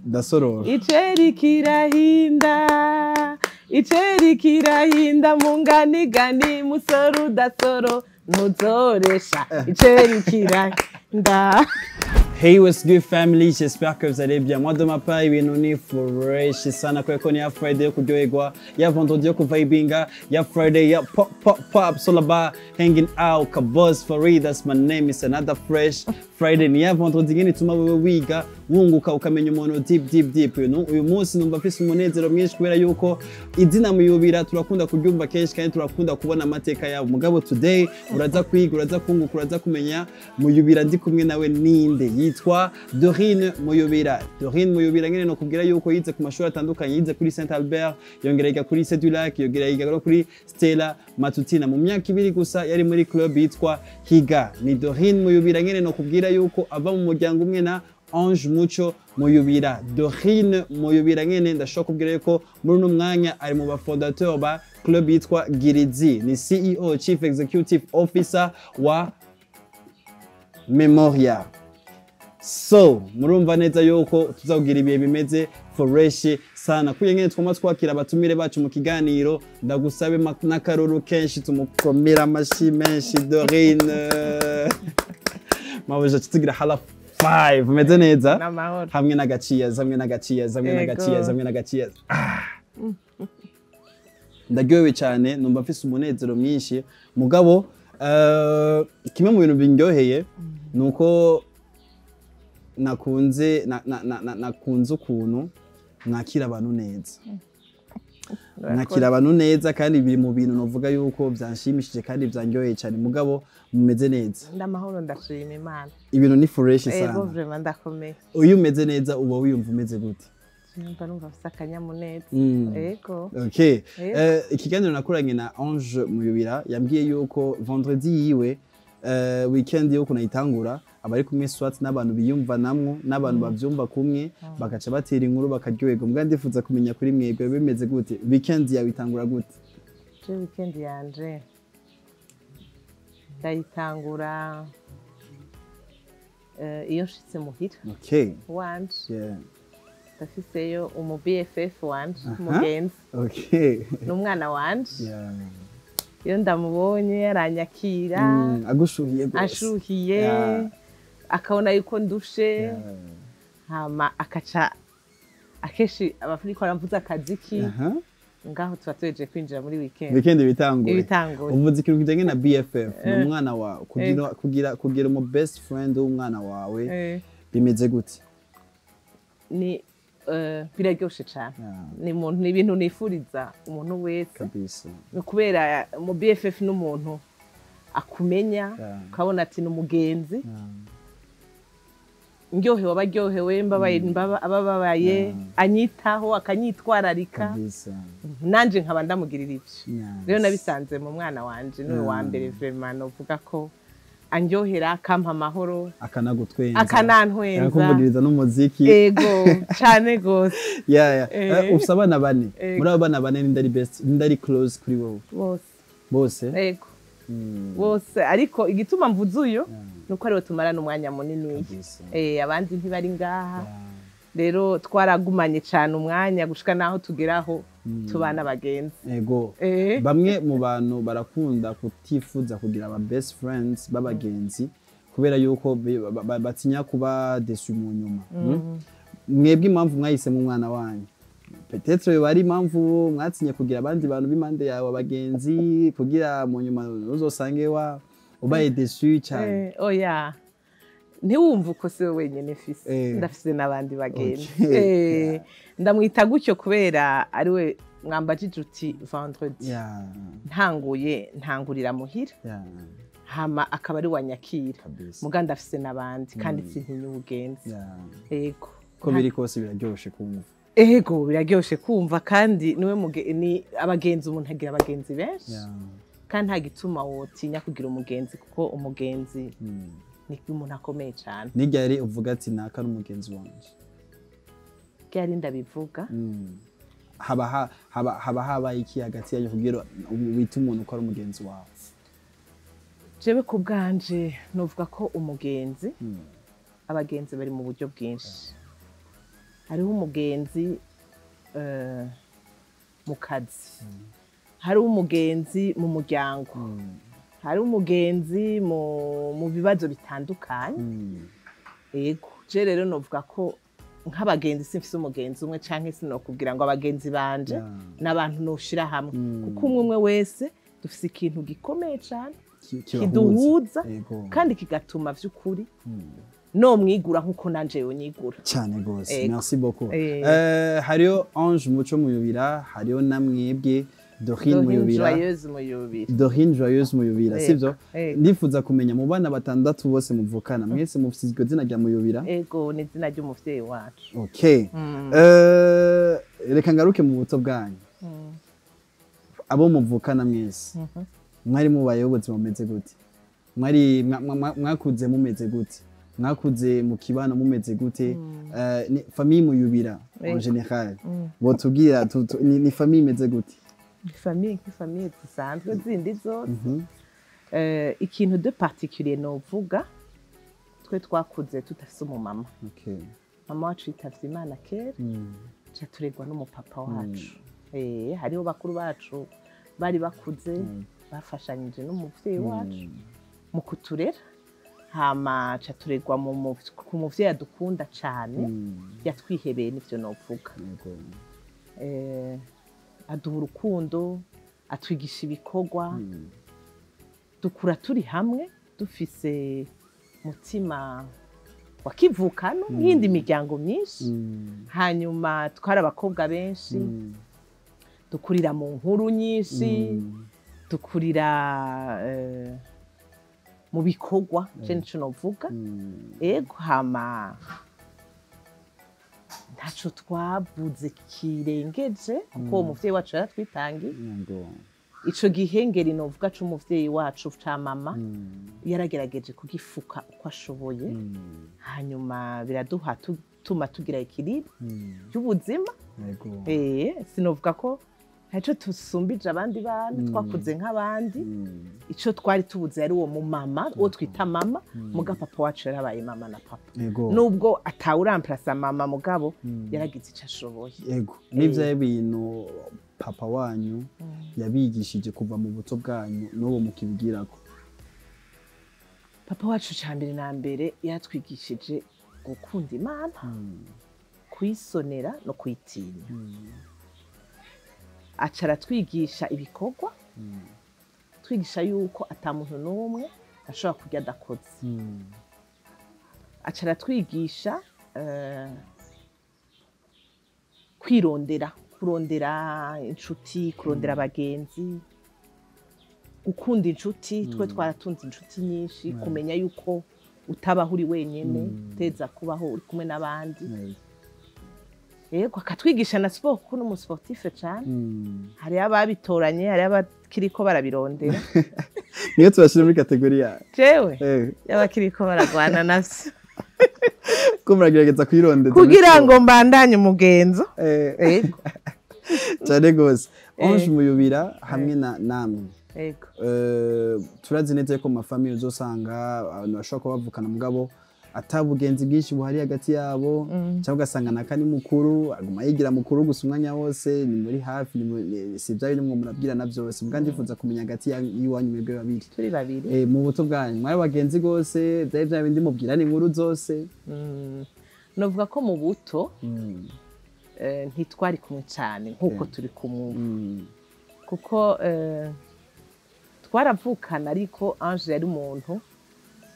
Ndasorora. Iceri kirahinda, iceri kirahinda mu nganigani, musore udasoro ntuzoresha, iceri kirahinda. Hey, what's good family? J'espère que vous allez bien. Moi, de ma part, ibintu ni fresh sana kubera ko ni ya Friday yo kuryoherwa, ya vendredi yo kuvibinga, ya Friday ya pop pop pop. It's all about hanging out. Kabos Farid, that's my name. It's another fresh Friday. Ni ya vendredi nyene ituma wewe wiga, wunguka, ukamenya umuntu deep deep deep. Uyu munsi numva mfise umunezero mwinshi kubera yuko izina Muyubira turakunda kuryumva kenshi kandi turakunda kubona amateka yabo. Mugabo today uraza kwiga, uraza kunguka, uraza kumenya Muyubira ndi kumwe nawe ninde. Yitwa Dorine Muyubira. Dorine Muyubira nyene no kubwira yuko yize ku mashuri atandukanye, yize kuri Saint Albert, yongera yiga kuri Lycée du Lac, yongera yiga no kuri Stella Matutina. Mu myaka 2 gusa yari muri club yitwa Higa. Ni Dorine Muyubira nyene no kubwira yuko ava mu muryango umwe na Ange Muco Muyubira. Dorine Muyubira nyene ndashobora kubwira yuko muri uno mwanya ari mu ba fondateur ba club yitwa Girizi. Ni CEO, Chief Executive Officer wa Memoria. So murumva neza yuko tuzakugira ibihe bimeze fresh sana. Kuye nyene twama twakira abatumire bacu mu kiganiro, ndagusabe n'akaruru kenshi tumukomera amashi menshi Dorine. Mabuja, tugira hala 5, umeze neza? N'amahoro. Hamwe n'agaciyazi, hamwe n'agaciyazi, hamwe n'agaciyazi, hamwe n'agaciyazi. Ah. Ndaryohewe cyane, numva mfise umunezero mwinshi. Mugabo kimwe mu bintu bindyoheye ni uko nakunze ukuntu mwakira abantu neza, mwakira abantu neza, kandi biri mu bintu novuga yuko byanshimishije kandi byanryoheye cyane. Mugabo mumeze neza? Ndamahoro, ndashima Imana. Ibintu ni fresh Ego. sana. Vraiment ndakomeye. Iyo umeze neza uba wiyumva umeze gute? Numva mfise akanyamuneza. Ego. Okay. Ego. Ikiganiro nakoranye na Ange Muyubira, yambwiye yuko vendredi yiwe, weekend yo kunayitangura aba ari kumwe soit n'abantu biyumvanamwo, n'abantu bavyumva kumwe, bagaca batera inkuru bakaryoherwa. Mbwa ndifuza kumenya kuri mwebwe bimeze gute? Weekend yawe itangura gute? Je weekend yanje ndayitangura iyo nshitse muhira wanje. Ndafiseyo umu BFF wanje, umugenzi, n'umwana wanje. Iyo ndamubonye aranyakira. Agushuhiye gose. Ashuhiye, akabona yuko ndushe, hama akaca akenshi abafuriko aramvuza akaziki. Ngaho tuba tuhejeje kwinjira muri weekend. Weekend bitanguye. Ibitanguye. Uvuze ikintu kijanye na BFF, ni umwana wawe. Kugira umu best friend w'umwana wawe bimeze gute? Ni biraryoshe cane. Ni umuntu, ni ibintu nifuriza umuntu wese. Ni kubera mu BFF n'umuntu akumenya, ukabona ati ni umugenzi. Ndyohewe aba aryohewe, mbabaye aba ababaye, anyitaho, akanyitwararika. Nanje nkaba ndamugirira ivyo. Rero nabisanze mu mwana wanje, niwe wa mbere vraiment novuga ko andyohera, akampa amahoro. Akanagutwenza. Akanantwenza. Akakuvugiriza n'umuziki. Ego, cane gose. Yeah. Ufise abana bane. Muri abo bana bane ninde ari best, ninde ari close kuri wowe? Bose. Bose? Ego, bose, ariko igituma mvuze uyo nuko ariwe tumarana umwanya munini. Abandi ntibari ngaha. Rero twaragumanye cane umwanya gushika naho tugeraho tubana abagenzi. Ego. Bamwe mu bantu barakunda kutifuza kugira aba best friends b'abagenzi kubera yuko batinya kuba déçu mu nyuma. Mwebwe impamvu mwahisemo umwana wanyu, peut-être yoba ari impamvu mwatinye kugira abandi bantu b'impande yawe abagenzi, kugira mu nyuma uzosange wa ubaye déçu cyane? Oya, ntiwumve uko si we wenyine mfise. Ndafise n'abandi bagenzi. Ndamwita gutyo kubera ariwe mwambajije uti vendredi ntanguye ntangurira muhira, hama akaba ari wanyakira. Muga ndafise n'abandi kandi sintinya ubugenzi. Ego. Ko biri kose biraryoshe kumva. Ego, biraryoshe kumva, kandi niwe ni abagenzi, umuntu agira abagenzi benshi, kandi nta gituma wotinya kugira umugenzi, kuko umugenzi ni umuntu akomeye cyane. N'iryari uvuga ati naka ari umugenzi wanje? Ryari ndabivuga? Haba habaye iki hagati yanyu kugira wite umuntu ko ari umugenzi wawe? Jewe ku bwanje novuga ko umugenzi, abagenzi bari mu buryo bwinshi. Hariho umugenzi mu kazi, hariho umugenzi mu muryango, hariho umugenzi mu bibazo bitandukanye. Yego, je rero novuga ko nk'abagenzi simfise umugenzi umwe, canke sinokubwira ngo abagenzi banje n'abantu noshira hamwe, kuko umwe umwe wese dufise ikintu gikomeye cane kiduhuza kandi kigatuma vy'ukuri no mwigura nkuko nanje yonyigura. Cyane gose, merci beaucoup. Hariyo Ange Muco Muyubira, hariyo namwebwe Dorine Muyubira, Joyeuse Muyubira. Dorine Joyeuse Muyubira, sivyo? Ndifuza kumenya mu bana batandatu bose muvukana, mwese mufise iryo zina rya Muyubira? Ego, ni izina ry'umuvyeyi wacu. Okay. Reka ngaruke mu buto bwanyu. Abo muvukana mwese mwari mubayeho ubuzima bumeze gute? Mwari mwakuze mumeze gute? Mwakuze mu kibano mumeze gute? Famille Muyubira en général, botubwira ni famille imeze gute? Famille nk'ifamille zisanzwe zindi zose. Ikintu de particulier novuga, twe twakuze tudafise umumama. Mama wacu yitavye Imana kera, ca turegwa n'umupapa wacu. Hariho bakuru bacu bari bakuze, bafashanyije n'umuvyeyi wacu mu kuturera. Hama ca turegwa ku muvyeyi adukunda cane, yatwihebeye, nivyo novuga. Aduha urukundo, atwigisha ibikorwa, dukura turi hamwe, dufise mutima wa kivukano nk'indi miryango myinshi. Hanyuma twari abakobwa benshi, dukurira mu nkuru nyinshi, dukurira mu bikorwa, je nico novuga. Ego, hama ntaco twabuze kirengeje, kuko uwo muvyeyi wacu yaratwitangiye. Ico gihengeri novuga c'umuvyeyi wacu ca mama, yaragerageje kugifuka uko ashoboye, hanyuma biraduha tuma tugira équilibre y'ubuzima. Sinovuga ko ntaco tusumbije abandi bana, twakuze nk'abandi. Ico twari tubuze yari uwo mumama, uwo twita mama, muga papa wacu yarabaye mama na papa. Nubwo atawuramplasa mama, mugabo yaragize ico ashoboye. Yego, n'ivyo bintu papa wanyu yabigishije kuva mu buto bwanyu n'ubu mukibwirako? Papa wacu ca mbere na mbere yatwigishije gukunda Imana, kuyisonera no kuyitinya. Aca aratwigisha ibikorwa, twigisha yuko ata muntu n'umwe ashobora kurya adakoze. Aca aratwigisha kwirondera, kurondera inshuti, kurondera abagenzi, gukunda inshuti. Twe twaratunze inshuti nyinshi, kumenya yuko utabaho uri wenyene, uteza kubaho uri kumwe n'abandi. Yego, akatwigisha na sport, kuko n'umu sportif cane. Hariyo ababitoranye, hariyo abakiriko barabirondera. Niyo tubashira muri catégorie ya Jewe y'abakiriko baragwana navyo. Ko muragerageza kwirondeza kugira ngo mbandanye umugenzo. Yego. Cyane gose. Ange Muyubira hamwe na namwe. Yego. Turazi neza ko mu mafamille uzosanga abantu bashobora kuba bavukana, mugabo atabugenzi bwinshi buhari hagati yabo, cyangwa ugasanga naka ni mukuru, aguma yigira mukuru gusa umwanya wose, ni muri hafi, si bya bindi mwo murabwirana byose. Mbwa ndifuza kumenya hagati y'iwanyu mwebwe babiri. Turi babiri. Mu buto bwanyu mwari bagenzi gose, byari bya bindi mubwirana inkuru zose? Novuga ko mu buto ntitwari kumwe cyane nkuko turi kumwe ubu, kuko twaravukana, ariko Ange yari umuntu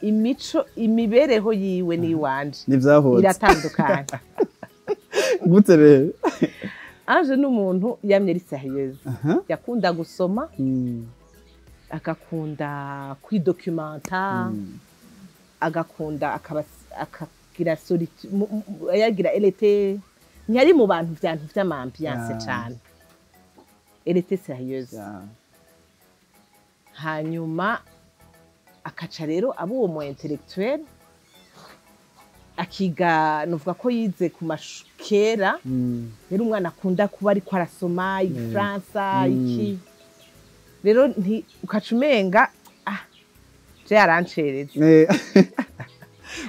imico, imibereho yiwe n'iwanje ntivyahotse, iratandukanye. Gute rero? Ange ni umuntu yamye ari sérieuse, yakunda gusoma, agakunda kwidocumenta, agakunda akaba akagira solitude, yagira, elle était, ntiyari mu bantu vyantu vy'ama ambiance cane, elle était sérieuse. Hanyuma akaca rero aba uwo mu intellectuel, akiga, nuvuga ko yize ku kera, rero umwana akunda kuba ariko arasoma igifaransa, iki rero nti ukaca umenga ah je yarancereza.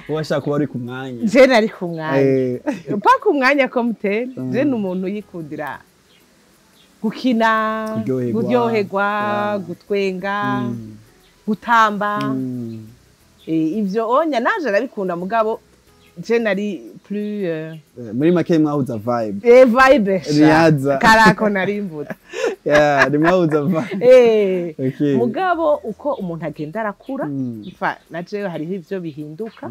Washaka kuba uri ku mwanya. Je nari ku mwanya, pa ku mwanya comme tel. Je ni umuntu yikundira gukina, Kuryoherwa. Kuryoherwa, gutwenga, gutamba. Ivyo onya naje arabikunda, mugabo je nari plus Muri make mwahuza vibe. Vibe sha. Riyaza. Karako narimbuza. Yeah, ni mwahuza vibe. Mugabo uko umuntu agenda arakura, mfa na jewe hariho ivyo bihinduka.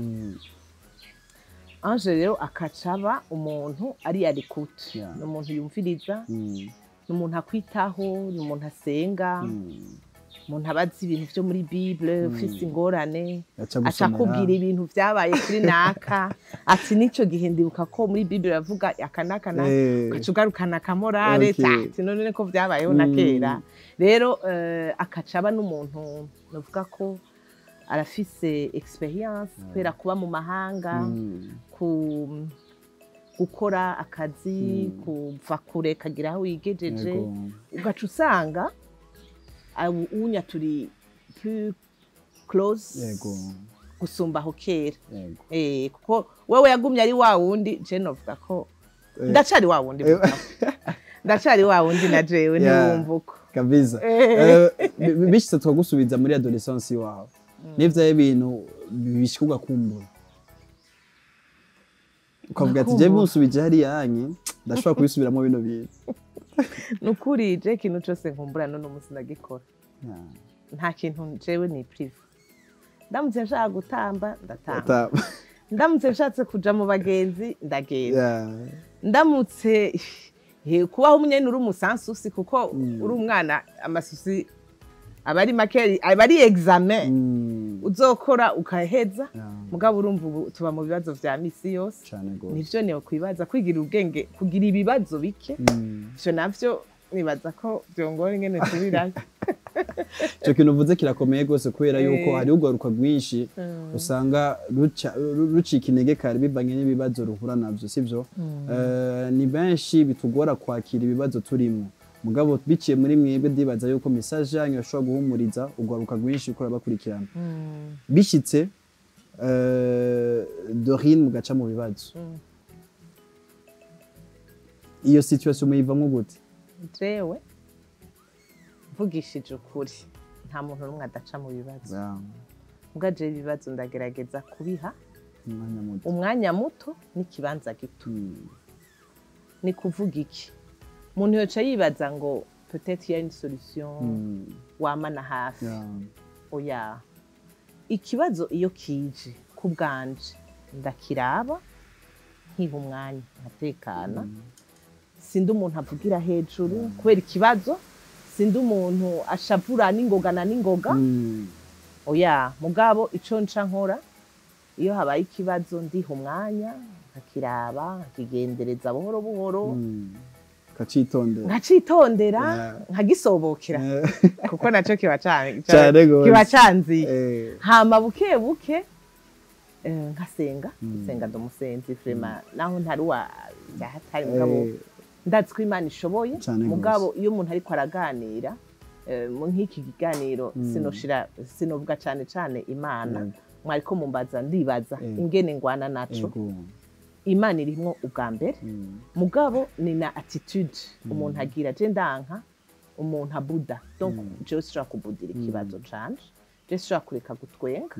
Ange rero akacaba umuntu ari à l'écoute, ni umuntu yumviriza, ni umuntu akwitaho, ni umuntu asenga, umuntu aba azi ibintu vyo muri Bible. Ufise ingorane, aca aca gusomera. Akubwira ibintu vyabaye kuri naka, ati nico gihe ndibuka ko muri Bible bavuga aka n'aka n'aka, ugaca ugarukana akamorale. Ati none ko vyabayeho na kera rero. Akaca aba n'umuntu novuga ko arafise expérience kubera kuba mu mahanga, ku gukora akazi, kuva kure kagira aho wigejeje. Ugaca usanga unya turi plus close gusumba aho kera. Kuko wewe yagumye ari wa wundi, je novuga ko ndacari wa wundi, mugabo. Ndacari wa wundi na jewe, ntiwumva uko. Kabisa. Bishitse twagusubiza muri adolescence iwawe, n'ivyo ibintu bishika ugakumbura, ukavuga ati je Ngakumbura. Munsubije hariya hanye ndashobora kubisubiramo bino bintu. Nukuri je ikintu cose nkumbura none umunsi ndagikora. Nta kintu jewe ni privé. Ndamutse nshaka gutamba, ndatamba. Ndamutse nshatse kuja mu bagenzi, ndagenda. Ndamutse kubaho nyene uri umusansusi, kuko uri umwana amasusi aba ari make, aba ari examen uzokora ukaheza. Mugabo urumva ubu tuba mu bibazo vya misi yose. Cane gose. Nivyo niyo kwibaza kwigira ubwenge, kugira ibibazo bike. Ivyo navyo nibaza ko vyongora ingene nsubirayo. Ico kintu uvuze kirakomeye rwose, kubera yuko hariho urwaruka rwinshi usanga rucika intege kare bivanye n'ibibazo ruhura navyo, sivyo? Ni benshi bitugora kwakira ibibazo turimo, mugabo biciye muri mwebwe ndibaza yuko message yanyu yashobora guhumuriza urwaruka rwinshi uko bakurikirana. Bishitse Dorine mugaca mu bibazo, iyo situation muyivamwo gute? Jewe mvugishije ukuri, nta muntu n'umwe adaca mu bibazo. Mbwa jewe ibibazo ndagerageza kubiha umwanya muto, umwanya muto n'ikibanza gito. Ni kuvuga iki? Umuntu yoca yibaza ngo peut-être il y a une solution wamana hafi. Oya, ikibazo iyo kije ku bwanje ndakiraba, nkiha umwanya, nkatekana. Sindi umuntu avugira hejuru kubera ikibazo, sindi umuntu ashavura n'ingoga na n'ingoga. Oya, mugabo ico nca nkora iyo habaye ikibazo, ndiha umwanya, nkakiraba, nkakigendereza buhoro buhoro. Ukacitondera. Nkacitondera, nkagisobokera, kuko naco kiba Cane gose. kiba canziye. Hama buke buke nkasenga. Nsenga, ndumusenzi vraiment, naho ntari wa byahatari, mugabo ndazi ko Imana ishoboye. Cane gose. Mugabo iyo umuntu ariko araganira, mu nk'iki kiganiro, sinoshira sinovuga cane cane Imana. Mwariko mumbaza, ndibaza ingene ngwana naco. Imana irimwo ubwa mbere, mugabo ni na attitude umuntu agira. Je ndanka umuntu abuda, donc jewe sinshobora kubudira ikibazo canje, je sinshobora kureka gutwenga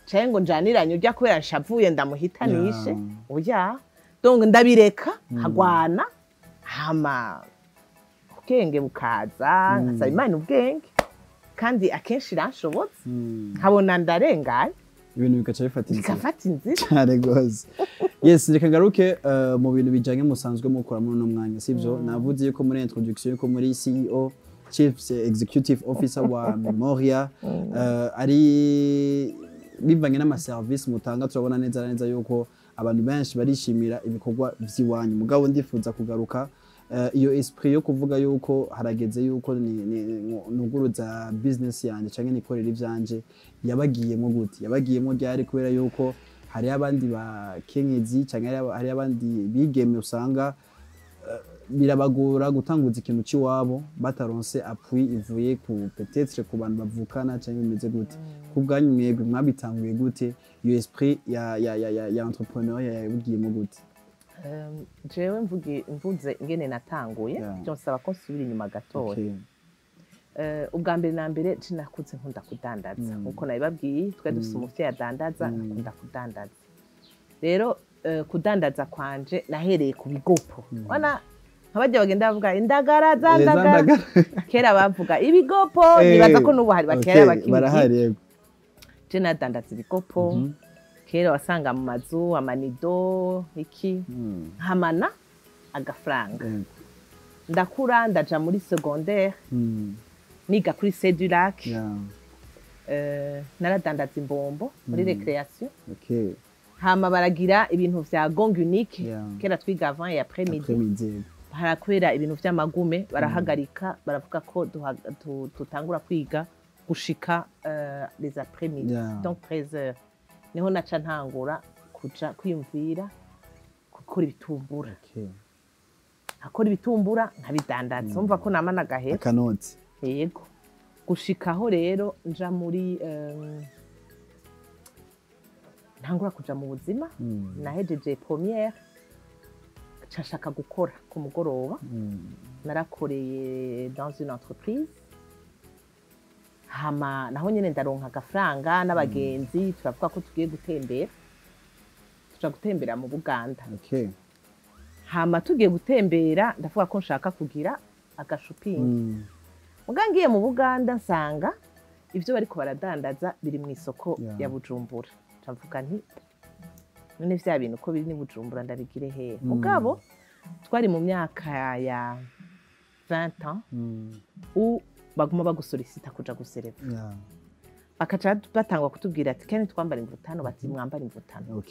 canke ngo njaniranye urya kubera nshavuye ndamuhitanishe. Oya, donc ndabireka, nkagwana, hama ubwenge bukaza, nkasaba Imana ubwenge, kandi akenshi iranshobotse, nkabona ndarengaye. Ibintu bigaca bifata inzira. Bigafata inzira. Cyane rwose. Yes, reka ngaruke mu bintu bijanye musanzwe mukora muri uno mwanya, sivyo? Navuze yuko muri introduction yuko muri CEO, Chief Executive Officer wa Memoria, ari bivanye n'amaserivisi mutanga, turabona neza na neza yuko abantu benshi barishimira ibikorwa vy'iwanyu. Mugabo ndifuza kugaruka iyo esprit yo kuvuga yuko harageze yuko nuguruza business yanje canke nikorera ivyanje, yabagiyemo gute? Yabagiyemo ryari? Kubera yuko hari abandi bakenyezi canke hari abandi bigeme usanga Birabagora gutanguza ikintu cy'iwabo bataronse appui ivuye ku peut-être ku bantu bavukana cyangwa bimeze gute. Ku bwanyu mwebwe mwabitanguye gute? Iyo esprit ya entrepreneur yabugiyemo gute? Jewe mvuze ingene natanguye, byonsaba ko nsubira inyuma gatoya. Ubwa mbere na mbere, nakuze nkunda kudandaza. Nkuko nabibabwiye, twari dufise umuvyeyi adandaza. Akunda kudandaza. Rero kudandaza kwanje nahereye ku bigopo. Wana nka barya bagenda bavuga indagara za ndagara. Ndagara. Kera bavuga ibigopo. Nibaza ko n'ubu hari bakera bakibiki. Barahari, yego. Je nadandaza ibigopo. Kera wasanga mu mazu amanido iki, nkamana agafaranga. Ndakura, ndaja muri secondaire, niga kuri C du Lac. Naradandaza imbombo muri récréation. Hama baragira ibintu vya gong unique. Kera twiga avant et après midi. Après-midi, yego. Harakwera ibintu vy'amagume, barahagarika, baravuga ko tutangura kwiga gushika les après midi, donc 13 heures. Niho naca ntangura kuja kwiyumvira gukora ibitumbura. Akora ibitumbura nkabidandaza, umva ko namana agahera. Akanoti. Yego. Gushikaho rero nja muri ntangura kuja mu buzima. Nahejeje première, nshaka gukora ku mugoroba. Narakoreye dans une entreprise, hama naho nyene ndaronka agafaranga n'abagenzi, turavuga ko tugiye gutembera, tuja gutembera mu Buganda. Hama tugiye gutembera, ndavuga ko nshaka kugira agashopingi. Muga ngiye mu Buganda, nsanga ivyo bariko baradandaza biri mu isoko ya Bujumbura. Nca mvuga nti: "None vya bintu ko biri ni Bujumbura, ndabigire hehe?" Mugabo twari mu myaka ya 20 ans u baguma bagusolicita kuja gusereva. Bakaca batangwa kutubwira ati kandi twambara imvutano, bati mwambara imvutano.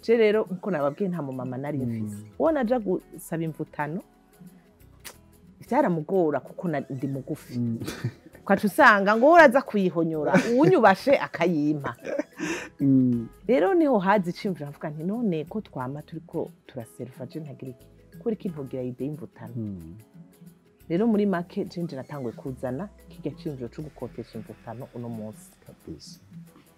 Je rero, nkuko nababwiye, nta mumama nari mfise. Uwo naja gusaba imvutano vyaramugora kuko ndi mugufi. Ukaca usanga ngo uraza kuyihonyora, uwunyubashe akayimpa. Rero niho haza iciyumviro, mvuga nti: "None ko twama turiko turaserva, je ntagira iki, kubera iki ntogira idée y'imvutano?" Rero muri make, je nje natanguye kuzana kirya ciyumviro co gukotesha imvutano uno munsi. Kabisa.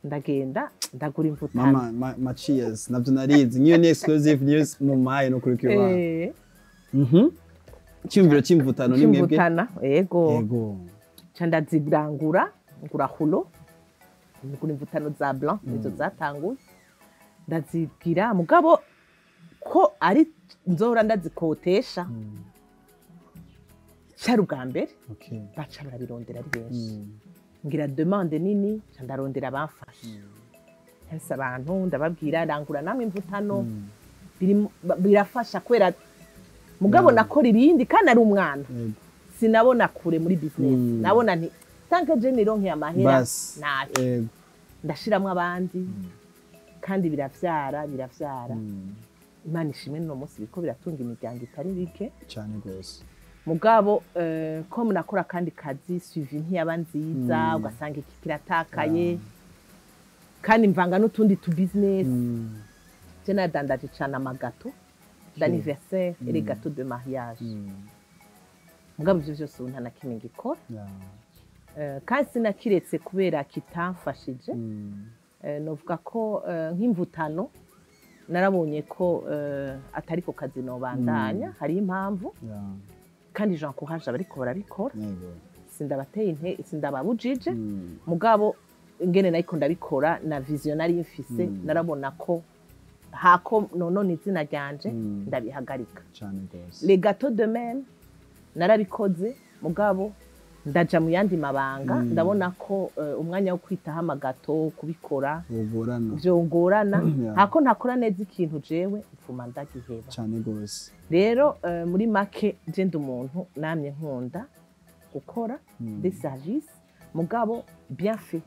Ndagenda ndagura imvutano. Mama, ma cheers, navyo narizi. Ngiyo ni exclusive news mu maye no kuri kiwa. Cyumviro cy'imvutano ni mwebwe. C'imvutana, yego. Yego. Ca ndazirangura, ngura hulo, ngura imvutano za blanc, nizo zatanguye. Ndazibwira mugabo ko ari nzohora ndazikotesha. Cari ubwa mbere. Baca barabirondera ari benshi. Ngira demande nini, ca ndarondera abamfasha. Hese abantu ndababwira: "Rangura namwe imvutano." Birafasha kubera mugabo nakora ibindi kandi ari umwana. Sinabona kure muri business. Nabona nti tant que je nironkeye amahera, Bas. ntacyo. Ndashiramwo abandi kandi biravyara, biravyara. Imana ishimwe, n'uno munsi biriko biratunga imiryango itari bike. Cyane rwose. Mugabo ko munakora kandi kazi, suivi ntiyaba nziza. Ugasanga iki kiratakaye, kandi mvanga n'utundi tu business. Je nadandaje cane amagâteaux d'anniversaire et les gâteaux de mariage. Mugabo ivyo vyose ubu nta na kimwe ngikora. Kandi sinakiretse kubera kitamfashije. Novuga ko nk'imvutano narabonye ko atari ko kazi nobandanya. Hariho impamvu. Kandi j'encourage abariko barabikora. Sindabateye inte, sindababujije. Mugabo ingene nariko ndabikora na vision nari mfise, narabona ko hako nonone izina ryanje, ndabihagarika. Cyane rwose. Les gâteaux de même, narabikoze, mugabo ndaja mu yandi mabanga. Ndabona ko umwanya wo kwitaho amagâteaux, kubikora, Ugorana. vyongorana. Hako ntakora neza ikintu, jewe mfuma ndagiheba. Cyane rwose. Rero muri make, je ndi umuntu namye nkunda gukora des services, mugabo bien fait.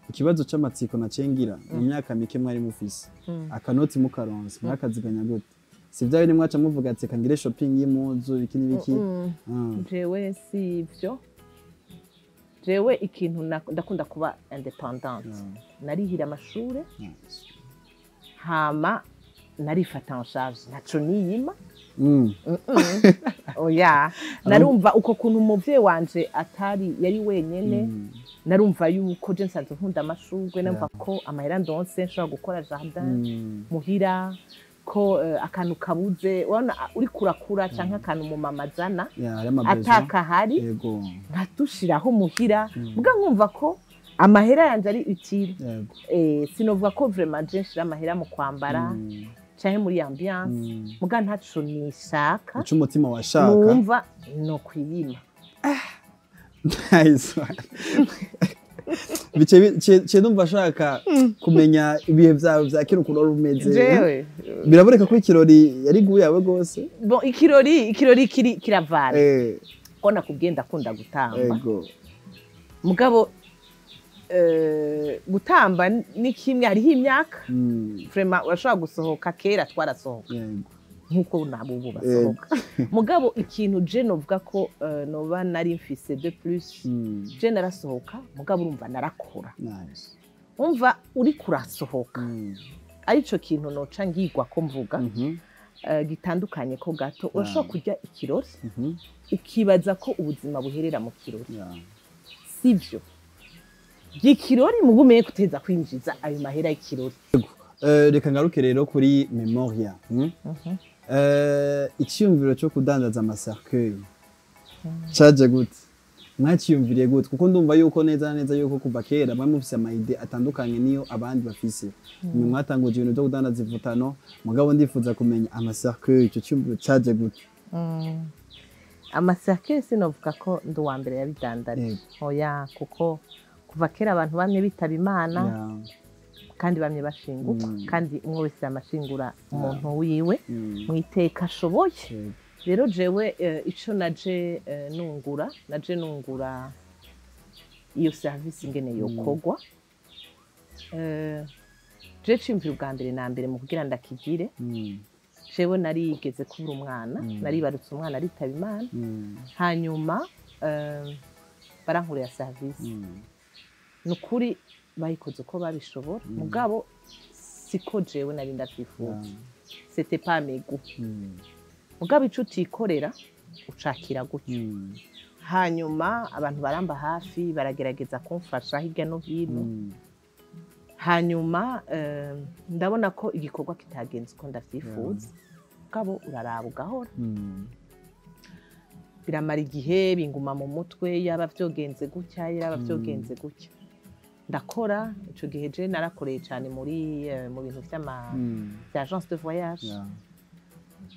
Ikibazo c'amatsiko nacengira: mu myaka mike mwari mufise, akanoti mukaronse, mwakaziganya gute? Si vya bindi mwaca muvuga ati: "Reka ngire shopping y'impuzu, iki n'ibiki"? Jewe si ivyo. Jewe ikintu ndakunda kuba indépendante. Narihira amashure. Nice. Hama narifata en charge, ntaco niyima. Oya, narumva uko kuntu umuvyeyi wanje atari yari wenyene. Narumva yuko je nsanzwe nkunda amashurwe, numva ko amahera ndonse nshobora gukora jardin muhira, ko akantu kabuze, urabona uri kurakura, canke akantu mu mama azana Yeah, hariho ama besoin. Atakahari, nkadushiraho muhira, mbwa nkumva ko amahera yanje ari utile. Sinovuga ko vraiment je nshira amahera mu kwambara canke muri ambiance, muga ntaco nishaka. Ico umutima washaka. Numva no kwiyima. Nice one. Bice bice ndumva ashaka kumenya ibihe vyawe vya kera ukuntu wari umeze. Jewe? Biraboneka ko ikirori yari guye yawe gose. Bon, ikirori kiri kiravana, ko nakubwiye ndakunda gutamba. Mugabo gutamba ni kimwe, hariho imyaka vraiment urashobora gusohoka. Kera twarasohoka nkuko nabo ubu basohoka. Mugabo ikintu je novuga ko noba nari mfise de plus, je narasohoka, mugabo urumva narakora. Umva uri kurasohoka, arico kintu noca ngigwa ko mvuga gitandukanye ko gato. Urashobora kurya ikirori, ukibaza ko ubuzima buherera mu kirori. Sivyo, ikirori mugume kuteza kwinjiza ayo mahera y'ikirori. Reka ngaruke rero kuri Memoria. Icyiyumviro cyo kudandaza ama cercueil caje gute? Mwaciyumviriye gute? Kuko ndumva yuko neza na neza yuko kuva kera mwari mufise ama idées atandukanye niyo abandi bafise. Mwe mwatanguje ibintu byo kudandaza ivutano, mugabo ndifuza kumenya ama cercueil, ico cyiyumviro caje gute? Ama cercueil, sinovuga ko ndi uwa mbere yabidandaje. Oya, kuko kuva kera abantu bamwe bitaba Imana kandi bamwe bashinguka, kandi umwe wese yamashingura umuntu wiwe mu iteka ashoboye. Rero jewe ico naje nungura, naje nungura iyo service ingene yokogwa. Je cimvira ubwa mbere na mbere mu kugira ndakigire, jewe narigeze kubura umwana, naribarutse umwana aritaba Imana. Hanyuma barankorera service. Ni ukuri bayikoze uko babishobora, mugabo siko jewe nari ndavyifuza, c'était pas mes goûts. Mugabo ico utikorera ucakira gutyo. Hanyuma abantu baramba hafi, baragerageza kumfasha hirya no hino. Hanyuma ndabona ko igikorwa kitagenze uko ndavyifuza, mugabo uraraba ugahora. Biramara igihe binguma mu mutwe, yaba vyogenze gutya, yaba vyogenze gutya. Ndakora ico gihe je narakoreye cyane muri mu bintu vy'ama vya agence de voyage.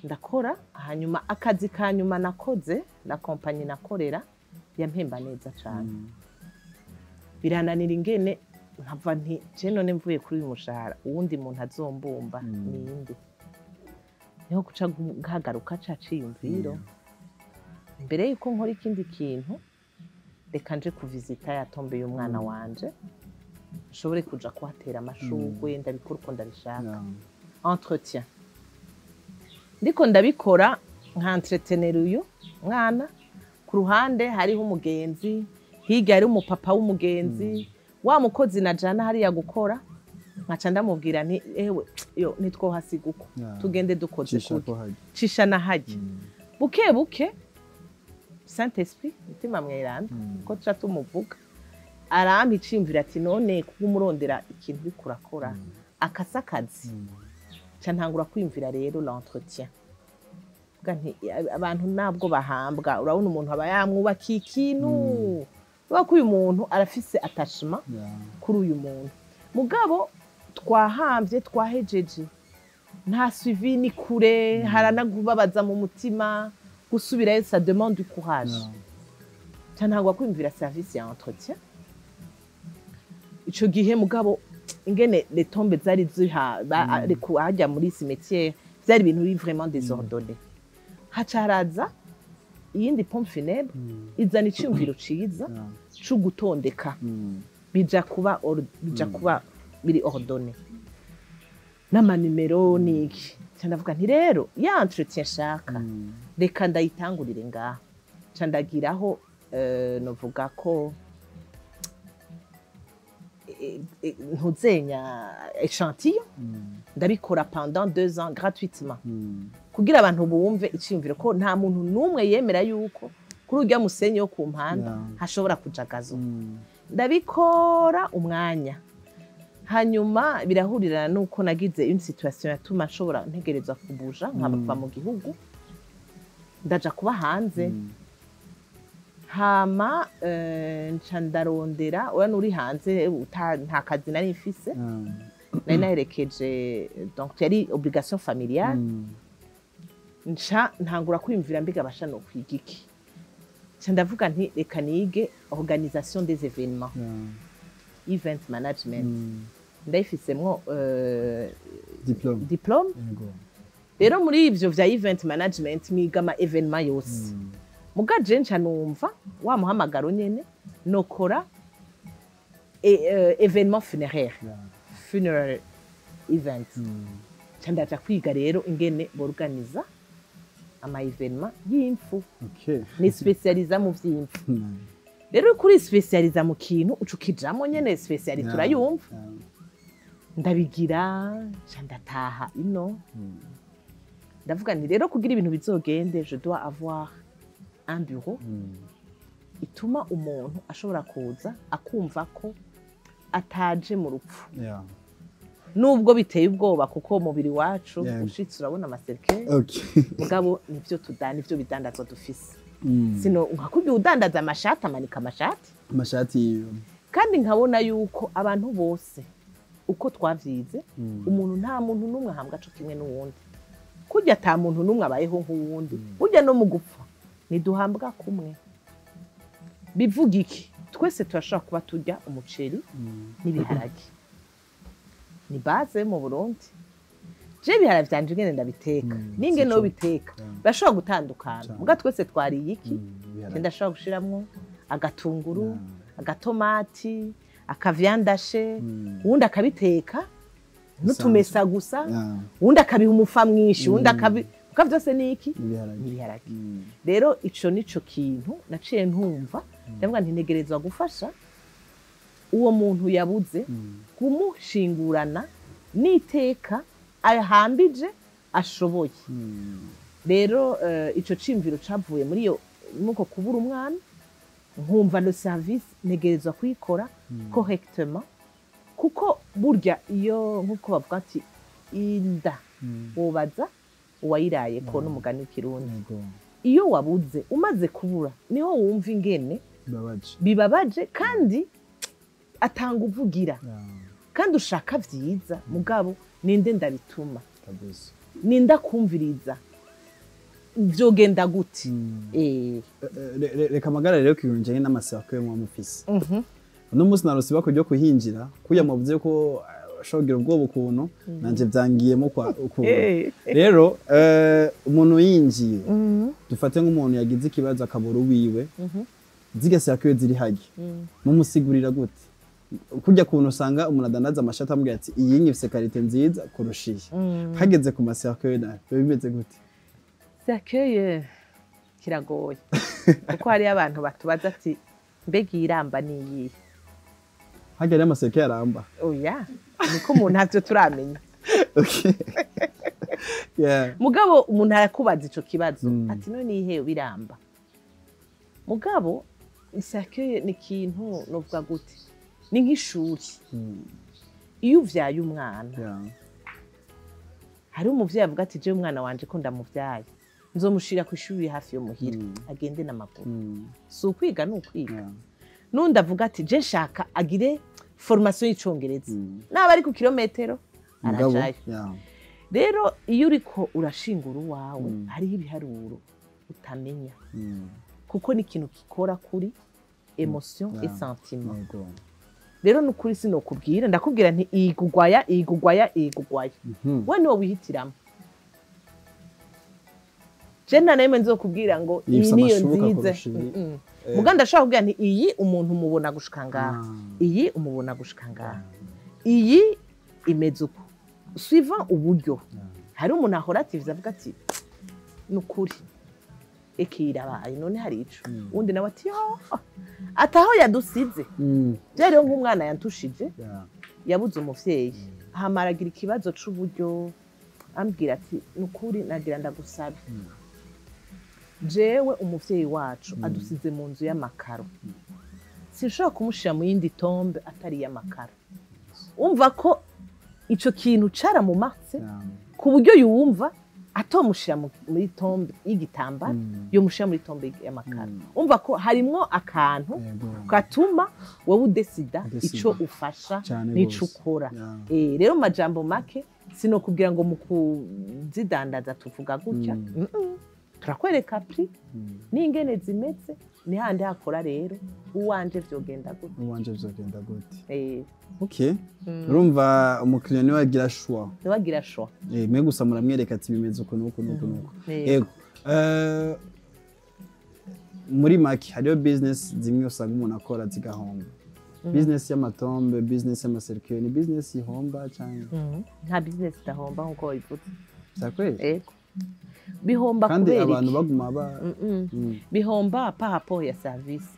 Ndakora, hanyuma akazi ka nyuma nakoze, la compagnie nakorera yampemba neza cyane. Birananira ingene nkava nti je none mvuye kuri uyu mushahara, uwundi muntu azombumba ninde? Niho guca nkagaruka ca ciyumviro, mbere yuko nkora ikindi kintu, reka nje kuvizita ya tombe y'umwana wanje, nshobore kuja kuhatera amashurwe, ndabikora uko ndabishaka. Entretien ndiko ndabikora nka entretenir uyu mwana, ku ruhande hariho umugenzi, hirya hari umupapa w'umugenzi, wa mukozi najana hariya gukora, nkaca ndamubwira nti: "Ewe yo ntitwohasiga uko, tugende dukoze Cisha kurya ko hajya. Cisha na hajya." Buke buke Saint Esprit, mutima mweranda, ko tuca tumuvuga, arampa iciyumvira ati: "None kuba umurondera ikintu uriko urakora akasa akazi?" Ca ntangura kwiyumvira rero l'entretien. Mvuga nti abantu ntabwo bahambwa, urabona umuntu aba yamwubakiye ikintu, urabona ko uyu muntu arafise attachement kuri uyu muntu, mugabo twahambye, twahejeje, nta suivi, ni kure, haranakubabaza mu mutima gusubirayo, ça demande du courage. Ca ntangura kwiyumvira service ya entretien ico gihe. Mugabo ingene les tombes zari ziha hajya muri cimetière, vyari ibintu biri vraiment désordonné. Haca haraza iyindi pompe funèbre, izana iciyumviro ciza co gutondeka, bija kuba biri ordonné n'amanimero n'iki. Ca ndavuga nti rero ya entretien nshaka, reka ndayitangurire ngaha. Ca ndagiraho novuga ko ntuzenya échantillon, ndabikora pendant 2 ans gratuitement. Kugira abantu bumve iciyumviro ko nta muntu n'umwe yemera yuko kuri urya musenyi wo ku mpanda hashobora kuja gazon. Ndabikora umwanya, hanyuma birahurirana nuko nagize une situation yatuma nshobora ntegerezwa kubuja, nkava mu gihugu, ndaja kuba hanze. Hama nca ndarondera, ura nuri hanze nta kazi nari mfise, nari naherekeje, donc yari obligation familiale. Nca ntangura kwiyumvira, mbiga basha no kwiga iki? Nca ndavuga nti reka nige organisation des événements, event management. Ndayifisemwo diplôme. Diplôme. Rero muri ivyo vya event management mwiga ama événement yose. Muga je nca numva wa muhamagaro nyene nokora événement funéraire, funeral event. Nca ndaja kwiga rero ingene borganiza ama événement y'imfu. Ni spécializa mu vy'imfu. Rero kuri spécializa mu kintu uca ukijamwo nyene, spécialité urayumva. Ndabigira, nca ndataha ino. Ndavuga nti rero kugira ibintu bizogende, je dois avoir un bureau ituma umuntu ashobora kuza akumva ko ataje mu rupfu, nubwo biteye ubwoba, kuko umubiri wacu ushitse urabona ama cercueil. Mugabo nivyo tudana, nivyo bidandazwa dufise. Sino nkakubwiye udandaza amashati, amanika amashati. Amashati. Kandi nkabona yuko abantu bose uko twavyize, umuntu, nta muntu n'umwe ahambwa co kimwe n'uwundi. Kurya ata muntu n'umwe abayeho nk'uwundi, burya no mu gupfa ntiduhambwa kumwe. Bivuga iki? Twese turashobora kuba turya umuceri n'ibiharage, ni base mu Burundi. Je ibiharage vyanje ingene ndabiteka n'ingene sico. Biteka birashobora gutandukana. Muga twese twariye iki? Ibiharage. Je ndashobora gushiramwo agatunguru, agatomati, aka viande hachée, uwundi akabiteka n'utumesa gusa, uwundi akabiha umufa mwinshi, uwundi akabi, muga vyose ni iki? Ibiharage. Ni ibiharage. Rero ico nico kintu naciye ntumva, ndavuga nti ntegerezwa gufasha uwo muntu yabuze, kumushingurana n'iteka ahambije ashoboye. Rero ico ciyumviro cavuye muri iyo nuko kubura umwana, nkumva le service ntegerezwa kuyikora correctement, kuko burya iyo nkuko bavuga ati inda wobaza uwayiraye ko n'umugani w'ikirundi. Iyo wabuze, umaze kubura, niho wumva ingene Bibabaje. Bibabaje, kandi atanga uvugira, kandi ushaka vyiza, mugabo ninde ndabituma? Kabisa. Ninde akumviriza? Vyogenda gute? Reka amagara rero ku bintu bijanye n'ama cercueil muba mufise. Uno munsi narose ibako ryo kuhinjira, kuya muvuze ko ushobora kugira ubwoba ukuntu, nanje vyangiyemo kwa ukuntu. Rero umuntu yinjiye, dufate nk'umuntu yagize ikibazo akabura uwiwe, zirya cercueil ziri harya, mumusigurira gute? Kurya kuntu usanga umuntu adandaza amashati amubwira ati iyi ifise qualité nziza kurusha iyi, hageze ku ma cercueil nayo biba bimeze gute? Cercueil kiragoye, kuko hariyo abantu batubaza ati mbega iyi iramba ni iyihe? Harya rero ama cercueil aramba? Oya, niko umuntu ntavyo turamenya. Okay. Yeah. Mugabo umuntu arakubaza ico kibazo ati none nihe biramba? Mugabo cercueil ni ikintu novuga gute, ni nk'ishuri. Iyo uvyaye umwana, hari umuvyeyi avuga ati jewe umwana wanje ko ndamuvyaye nzomushira ku ishuri hafi yo muhira, agende n'amaguru. Si ukwiga? Ni ukwiga. N'undi avuga ati je nshaka agire formation y'icongereza, naba ari ku kilometero Mugabo, arajayo. Rero iyo uriko urashingura uwawe, hariho ibiharuro utamenya, kuko ni ikintu gikora kuri émotion et sentiment. Rero nukuri sinokubwira, ndakubwira nti iyigugwaya, iyigugwaya, iyigugwaya. We niwo wihitiramo. Je nta na rimwe nzokubwira ngo iyi Ifise niyo amashuka nziza. kurusha iyi. Muga ndashobora kubwira nti iyi umuntu umubona gushika ngaha, iyi umubona gushika ngaha, iyi imeze uko, suivant uburyo. Hari umuntu ahora ativiza avuga ati ni ukuri eki irabaye, none hari ico. Uwundi nawe ati yo ataho yadusize. Byariho nk'umwana yantushije, yabuze umuvyeyi, hama aragira ikibazo c'uburyo. Ambwira ati: "Nukuri nagira ndagusabe, jewe umuvyeyi wacu adusize mu nzu y'amakaro, sinshobora kumushira mu yindi tombe atari iy'amakaro." Umva ko ico kintu caramumatse ku buryo yumva atomushira muri tombe y'igitambara, yomushira muri tombe y'amakaro. Umva ko harimwo akantu gatuma wowe udesida Udesida. ico ufasha Cane n'ico gose. ukora. Rero mu majambo make, sinokubwira ngo mu kuzidandaza tuvuga gutya. Turakwereka prix n'ingene zimeze, ni handi hakora. Rero uwanje vyogenda gutya. Uwanje vyogenda gute? Eh. Okay, urumva umukiriya niwe agira choix. Ntiwagira choix. Mwe gusa muramwereka ati bimeze uku n'uku n'uku n'uku. Eh. Yego. Muri make, hariho business zimwe usanga umuntu akora zigahomba. Business y'amatombe, business y'amacercueil, ni business ihomba cyane? Nta business idahomba nkuko wabivuze. Vyakweli? Ego, bihomba. Kandi Kubera abantu iki? baguma ba Bihomba par rapport ya service.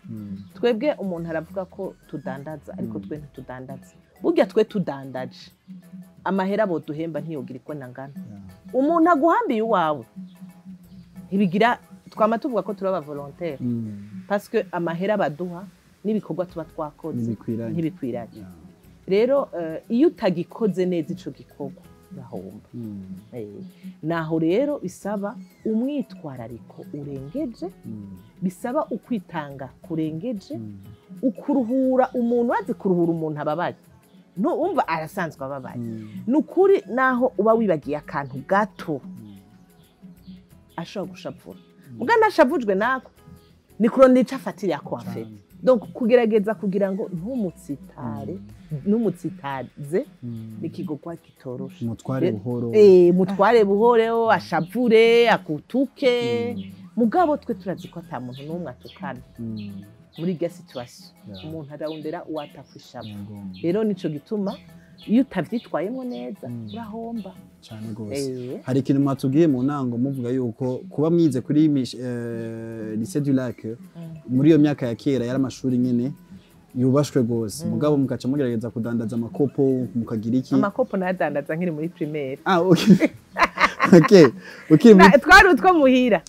Twebwe umuntu aravuga ko tudandaza, ariko twe ntitudandaza. Burya twe tudandaje, amahera boduhemba ntiyogira uko nangana. Umuntu aguhambiye iwawe ntibigira. Twama tuvuga ko turi aba volontaire parce que amahera baduha n'ibikorwa tuba twakoze Ntibikwiranye. ntibikwiranye. Rero iyo utagikoze neza ico gikorwa, urahomba. Naho rero bisaba umwitwarariko urengeje, bisaba ukwitanga kurengeje, ukuruhura umuntu. Azi kuruhura umuntu ababaye, umva arasanzwe ababaye. Ni ukuri, naho uba wibagiye akantu gato, ashobora gushavura. Muga nashavujwe nako ni kurondera ico afatira ko afite. Donc kugerageza kugira ngo ntumutsitare, ntumutsitaze, ni igikorwa kitoroshe. Mutware buhoro. Mutware buhoro, ashavure, akutuke. Mugabo twe turazi ko ata muntu n'umwe atukana muri irya situation. Umuntu ararondera uwatakwishavu. Rero nico gituma iyo utavyitwayemo neza, urahomba. Cyane gose. Hari ikintu mwatubwiye mu ntango, muvuga yuko kuba mwize kuri Lycée du Lac muri iyo myaka ya kera, yari amashuri nyene yubashwe gose, mugabo mugaca mugerageza kudandaza amakopo, mukagira iki? Amakopo nayadandaza nkiri muri primaire. Ah, okay. Twari utwo muhira.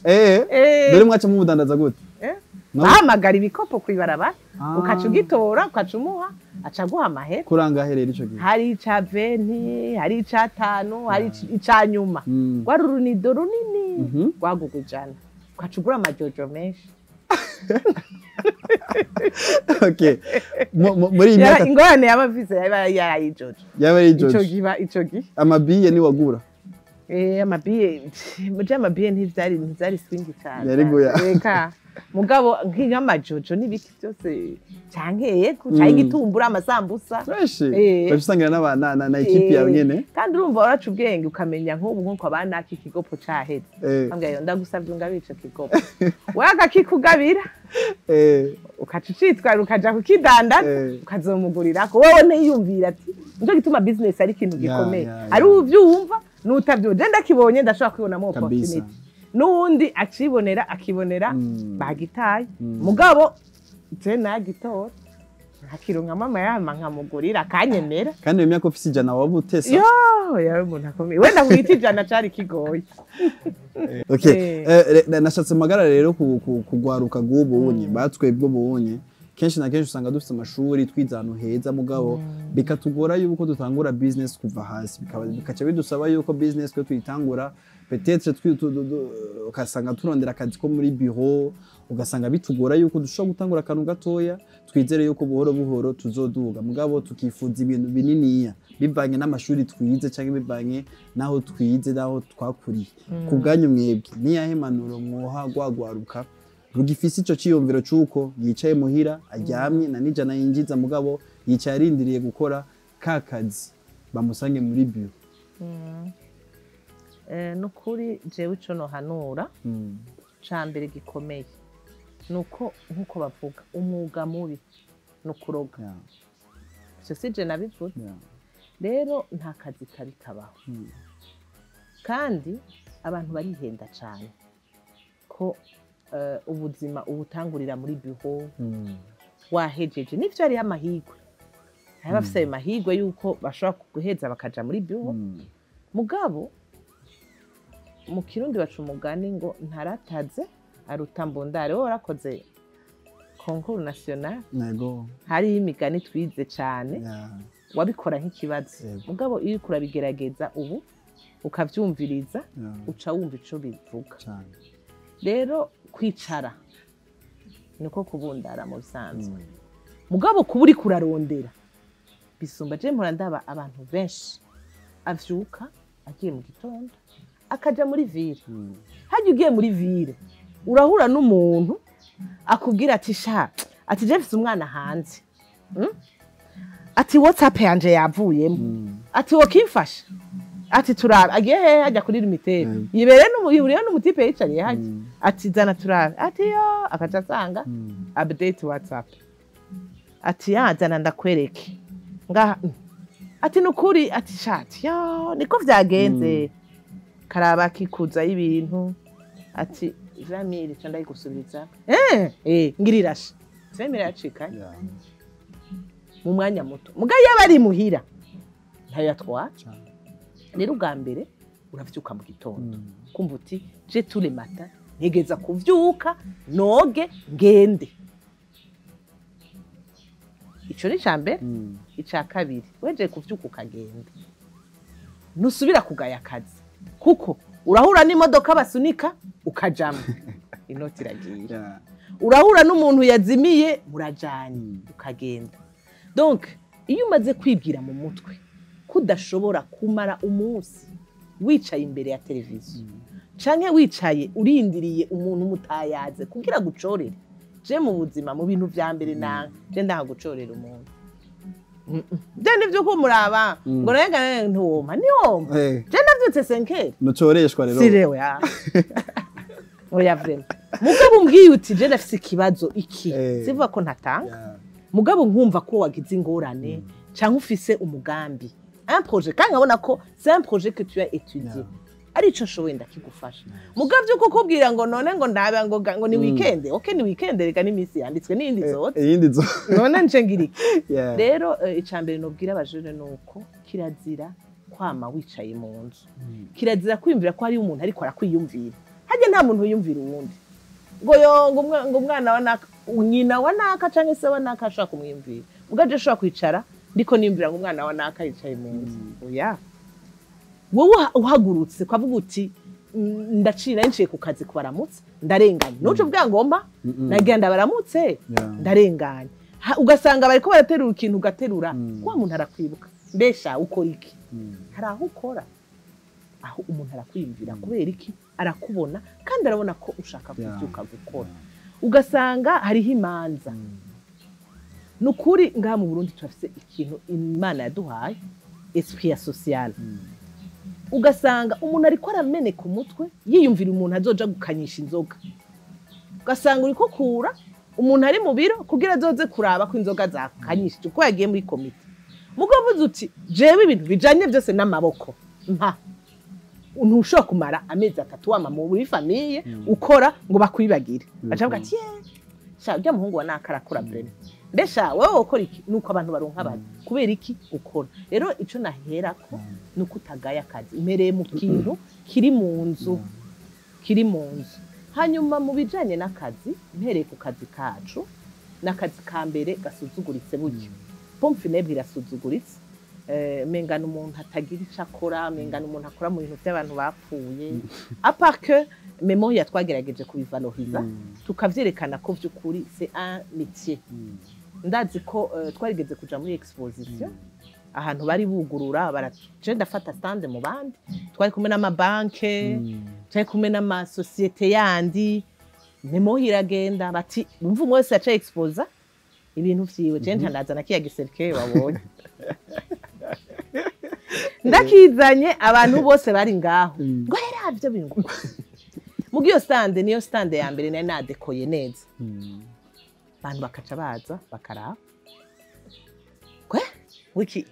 Dore mwaca mubudandaza gute? Eh? Mwa- Bahamagara ibikopo kw'ibarabara, ukaca ugitora, ukaca umuha, aca aguha amahera. Kurangahe rero ico gihe? Hari ica 20, hari ica 5, hari ica nyuma. Rwari urunido runini, rwagugwa 100, ukaca ugura amajojo menshi. Okay. Muri iyi myaka Ingorane yaba afise yaba yarayijojo. Yaba ari Ico ijojo. giba ico gihe. Amabiye ni wagura? Amabiye, muje amabiye ntivyari swingi cyane. Yari guya. Reka, mugabo nk'amajojo n'ibiki byose, canke yego, canke igitumbura, amasambusa. Fresh. Baca usangira na équipe yawe nyene. Kandi urumva waraca ubwenge, ukamenya nk'ubu nkuko abanaka ikigopo caheze, ambwira yo: "Ndagusavye ungabire ico kigopo." Wewe akakikugabira, ukaca ucitwara, ukaja kukidandaza, ukazomugurirako. Wowe ntiyumvira ati nico gituma business ari ikintu gikomeye. Ari uvyumva n'utavyumva. Je ndakibonye, ndashobora kwibonamo opportunity, n'uwundi acibonera, akibonera bagitaye. Mugabo je nagitora, nkakironka, mama yama nkamugurira, akanyemera. Kandi iyo myaka ufise 100 waba utesa. Yo, yari umuntu akomeye. Wenda kwita 100 cari kigoye. Okay. Nashatse magara rero kugwaruka rw'ubu unye batwebwe ubunye, kenshi na kenshi usanga dufite amashuri, twize ahantu heza, mugabo bikatugora yuko dutangura business kuva hasi, bikaca bidusaba yuko business twe tuyitangura peut-être ugasanga turondera akazi ko muri bureau, ugasanga bitugora yuko dushobora gutangura akantu gatoya. Twizere yuko buhoro buhoro tuzoduga, mugabo tukifuza ibintu bininiya bivanye n'amashuri twize cyangwa bivanye n'aho twize n'aho twakuriye. Ku bwanyu mwebwe, niyahe manuro mwoha gwagwaruka rugifise ico ciyumviro c'uko yicaye muhira aryamye na nijana yinjiza, mugabo yicaye arindiriye gukora ka kazi bamusange muri bureau? Nukuri jewe ico nohanura ca mbere gikomeye nuko, nkuko bavuga, umwuga mubi ni ukuroga. Ivyo si je nabivuze. Rero nta kazi kabi kabaho. Kandi abantu barihenda cane ko ubuzima ubutangurira muri bureau wahejeje. Nivyo, hariho amahirwe, hari abafise ayo mahirwe yuko bashobora guheza bakaja muri bureau. Mugabo Mu Kirundi baca umugani ngo ntarataze aruta mbundare. Wowe warakoze concours national. Nego. Hariho imigani twize cane. Wabikora nk'ikibazo. Mugabo iyo uriko urabigerageza ubu ukavyumviriza, uca wumva ico bivuga. Rero kwicara niko kubundara mu bisanzwe. Mugabo kuba uriko urarondera bisumba. Je mpora ndaba abantu benshi avyuka agiye mu gitondo akaja muri ville. Harya ugiye muri ville urahura n'umuntu akubwira ati: "Sha," ati, "je mfise umwana hanze, Ati WhatsApp yanje yavuyemo." Ati wokimfasha, ati turabe agiye hehe ajya kuri Lumitel. Yibere yihuriye n'umu type yicariye hajya. Ati zana turabe, ati yo akaca asanga update WhatsApp, ati yazana ndakwereke ngaha. Ati nukuri, ati shati yo niko vyagenze. Karaba kikuza y'ibintu, ati 20 000 ca ndayigusubiriza, ngirira sha 20 000 yacikanye mu mwanya muto. Muga iyo aba ari muhira ntayo yatwara. Rero ubwa mbere uravyuka mu gitondo, kumva uti je tous les matins ntegeza kuvyuka noge ngende. Ico ni ica mbere. Ica kabiri, weje kuvyuka ukagenda, ntusubira kugaya akazi kuko urahura n'imodoka basunika ukajamwo, inoti iragiye. Urahura n'umuntu yazimiye, murajanye, ukagenda. Donc iyo umaze kwibwira mu mutwe ko udashobora kumara umunsi wicaye imbere ya televiziyo canke wicaye urindiriye umuntu mutayaze kugira gucorere, je mu buzima mu bintu vya mbere nanga, je ndanga gucorera umuntu. Je nivyo kumuraba ngo naye ntiwompa ntiwompa. Je ndavyutse 5h. Nucoreshwa rero. Sirewe ya oya, vraiment. Mugabo umbwiye uti je ndafise ikibazo iki, sivuga ko ntatanga. Mugabo nkumva ko wagize ingorane canke ufise umugambi, un projet, kandi nkabona ko c'est un projet que tu as étudié, arico nshoboye ndakigufasha. Mugabo vyo kukubwira ngo none ngo ndabe ngo ni weekend, okay, ni weekend reka n'imisi yanditswe n'iyindi zose. Iyindi zo. None nje ngira iki? Rero ica mbere nobwira abajene nuko kirazira kwama wicaye mu nzu. Kirazira kwiyumvira ko hariyo umuntu ariko arakwiyumvira. Harya nta muntu wiyumvira uwundi ngo yo ngo umwana wa naka, nyina wa naka canke se wa naka ashobora kumwiyumvira. Mugabo je ushobora kwicara ndiko niyumvira ngo umwana wa naka yicaye mu nzu? Oya. Wowe uhagurutse ukavuga uti ndaciye nari nciye ku kazi kubaramutse ndarenganye, nuco uvuga ngo mpa nagira ndabaramutse ndarenganye. Ugasanga bariko baraterura ikintu ugaterura. Wa muntu arakwibuka: mbesha ukora iki? Hari aho ukora, aho umuntu arakwiyumvira. Kubera iki? Arakubona kandi arabona ko ushaka kuvyuka gukora. Ugasanga hariho imanza. Ni ukuri ngaha mu Burundi turafise ikintu Imana yaduhaye, esprit ya social. Ugasanga umuntu ariko arameneka umutwe yiyumvira umuntu azoja gukanyisha inzoga, ugasanga uriko kura umuntu ari mu biro kugira azoze kuraba ko inzoga zakanyishije uko yagiye muri komite. Mugabo uvuze uti jewe ibintu bijanye byose n'amaboko mpa, ntushobora kumara amezi 3 wama muri famille ukora ngo bakwibagire. Baca bavuga ati: "Ye sha, urya muhungu wa naka arakora vraiment, mbesha wowe ukora iki?" Nuko abantu baronka abantu kubera iki ukora. Rero ico naherako nuko utagaya akazi, mpereye mu kintu kiri mu nzu, kiri mu nzu. Hanyuma mu bijanye n'akazi, mpereye ku kazi kacu, n'akazi ka mbere gasuzuguritse. Burya pompe funèbre irasuzuguritse. Mengana umuntu atagira ico akora, mengana umuntu akora mu bintu by'abantu bapfuye. À part que mémoire twagerageje kubivaloriza, tukavyerekana ko vy'ukuri c'est un métier. Ndazi ko twarigeze kuja muri exposition ahantu bari bugurura, je ndafata stand mu bandi, twari kumwe n'amabanke, twari kumwe n'amasosiyete yandi. Mémoire iragenda bati umva umwe wese yaca exposa ibintu vyiwe. Je ntandazana kiya gi cercueil wabonye, ndakizanye, abantu bose bari ngaho ngo rero ivyo bintu muga iyo stand niyo stand ya mbere nari nadekoye neza. Abantu bakaca baza bakaraba kwe wiki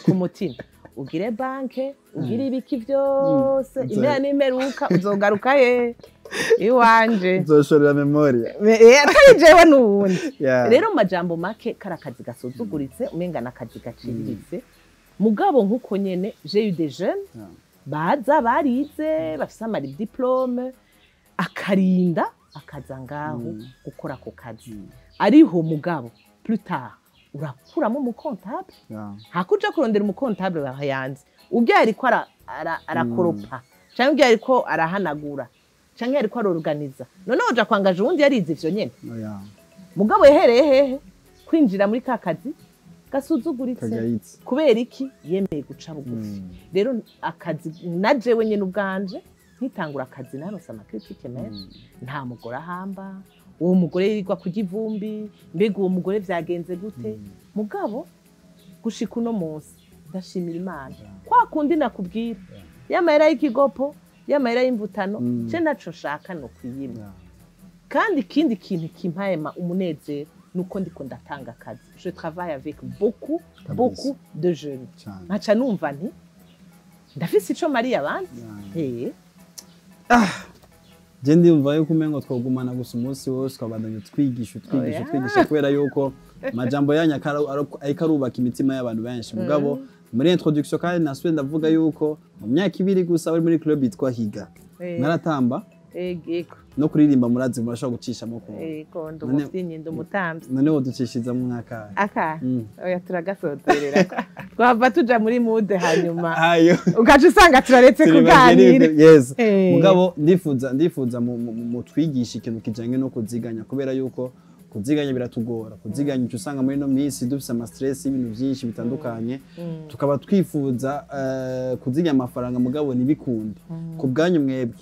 ku mutima ugire banke ugire ibiki vyose, impera n'imperuka uzogaruka he iwanje. Nzoshorera memoria. Atari jewe n'uwundi. Rero mu majambo make, kari akazi gasuzuguritse, umenga n'akazi gaciriritse. Mugabo nk'uko nyene j'ai eu des jeunes. Baza barize, bafise ama diplômes, akarinda akaza ngaho gukora ako kazi. Ariho mugabo plus tard urakuramo umu comptable. Hakuja kurondera umu comptable bahayanze, ubyo yariko arakoropa canke ubyo yariko arahanagura canke yariko arorganiza, none uja kwangaje uwundi yarize ivyo nyene? Oya. Mugabo yahereye hehe kwinjira muri ka kazi gasuzuguritse? Kagayitse. Kubera iki? Yemeye guca bugufi. Rero akazi, na jewe nyene ubwanje nkitangura akazi naronse ama critiques menshi: nta mugore ahamba, uwo mugore yirirwa kurya ivumbi, mbega uwo mugore vyagenze gute? Mugabo gushika uno munsi ndashimira Imana. Kwa kundi nakubwira, y'amahera y'ikigopo, y'amahera y'imvutano, je naco nshaka no kwiyima. Kandi ikindi kintu kimpaye umunezero nuko ndiko ndatanga akazi, je travaille avec beaucoup beaucoup de jeunes. Nkaca numva nti ndafise ico mariye abandi. Je ndumva yuko umengo twogumana gusa umunsi wose, ukabandanya utwigisha, utwigisha, Oya. utwigisha, kubera yuko amajambo yanyu ariko arubaka imitima y'abantu benshi. Mugabo muri introduction kandi nasubiye ndavuga yuko mu myaka 2 gusa uri muri club yitwa Higa, mwaratamba Ego. no kuririmba murazi, murashobora gucishamo ku Ego, ndi umuvyinnyi, ndi umutamvyi. None woducishiriza mu mwaka? Aka? Oya, turagasozerera, twava tuja muri mood hanyuma Ayo. ugaca usanga turaretse kuganira. Yes. Mugabo ndifuza mutwigisha ikintu kijanye no kuziganya, kubera yuko kuziganya biratugora. Kuziganya, uca usanga muri ino minsi dufise ama stress y'ibintu byinshi bitandukanye, tukaba twifuza kuziganya amafaranga mugabo ntibikunde. Ku bwanyu mwebwe,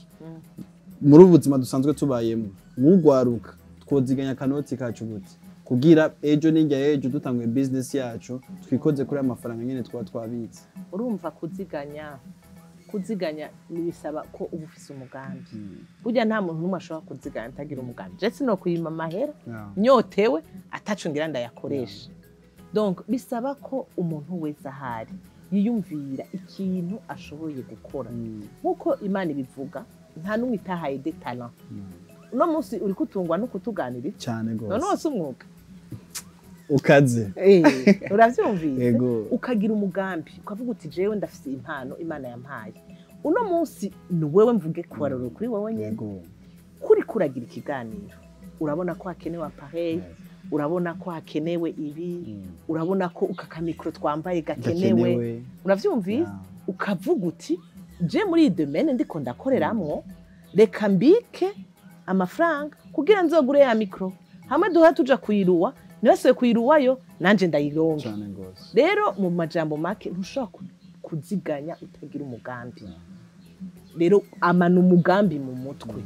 muri ubu buzima dusanzwe tubayemo nk'ugwaruka, twoziganya akanoti kacu gute kugira ejo n'ijya ejo dutanguye business yacu twikoze kuri ayo mafaranga nyene twaba twabitse? Urumva, kuziganya bisaba ko uba ufise umugambi. Burya nta muntu n'umwe ashobora kuziganya atagira umugambi. Je sinokuyima amahera nyotewe ataco ngira ndayakoresha. Donc bisaba ko umuntu wese ahari yiyumvira ikintu ashoboye gukora. Nk'uko Imana ibivuga, nta n'umwe itahaye des talents. Uno munsi uri kutungwa no kutuganiriza. Cyane None gose. wose umwuga. Ukaze. Uravyumvise? Yego. Ukagira umugambi, ukavuga uti: "Jewe ndafise impano Imana yampaye." Uno munsi ni wewe, mvuge kubaroro kuri wowe nyene. Kuri kuragira ikiganiro, urabona ko hakenewe appareil, urabona ko hakenewe ibi, urabona ko uka ka micro twambaye gakenewe. Gakenewe. Uravyumvise? Yeah. Ukavuga uti: "Je muri iyi domaine ndiko ndakoreramwo, reka mbike amafaranga kugira nzogure ya micro, hamwe duhora tuja kuyiruwa ntibasuye kuyiruwayo, nanje ndayironke." Cyane gose. Rero mu majambo make, ntushobora kuziganya utagira umugambi. Rero amana umugambi mu mutwe,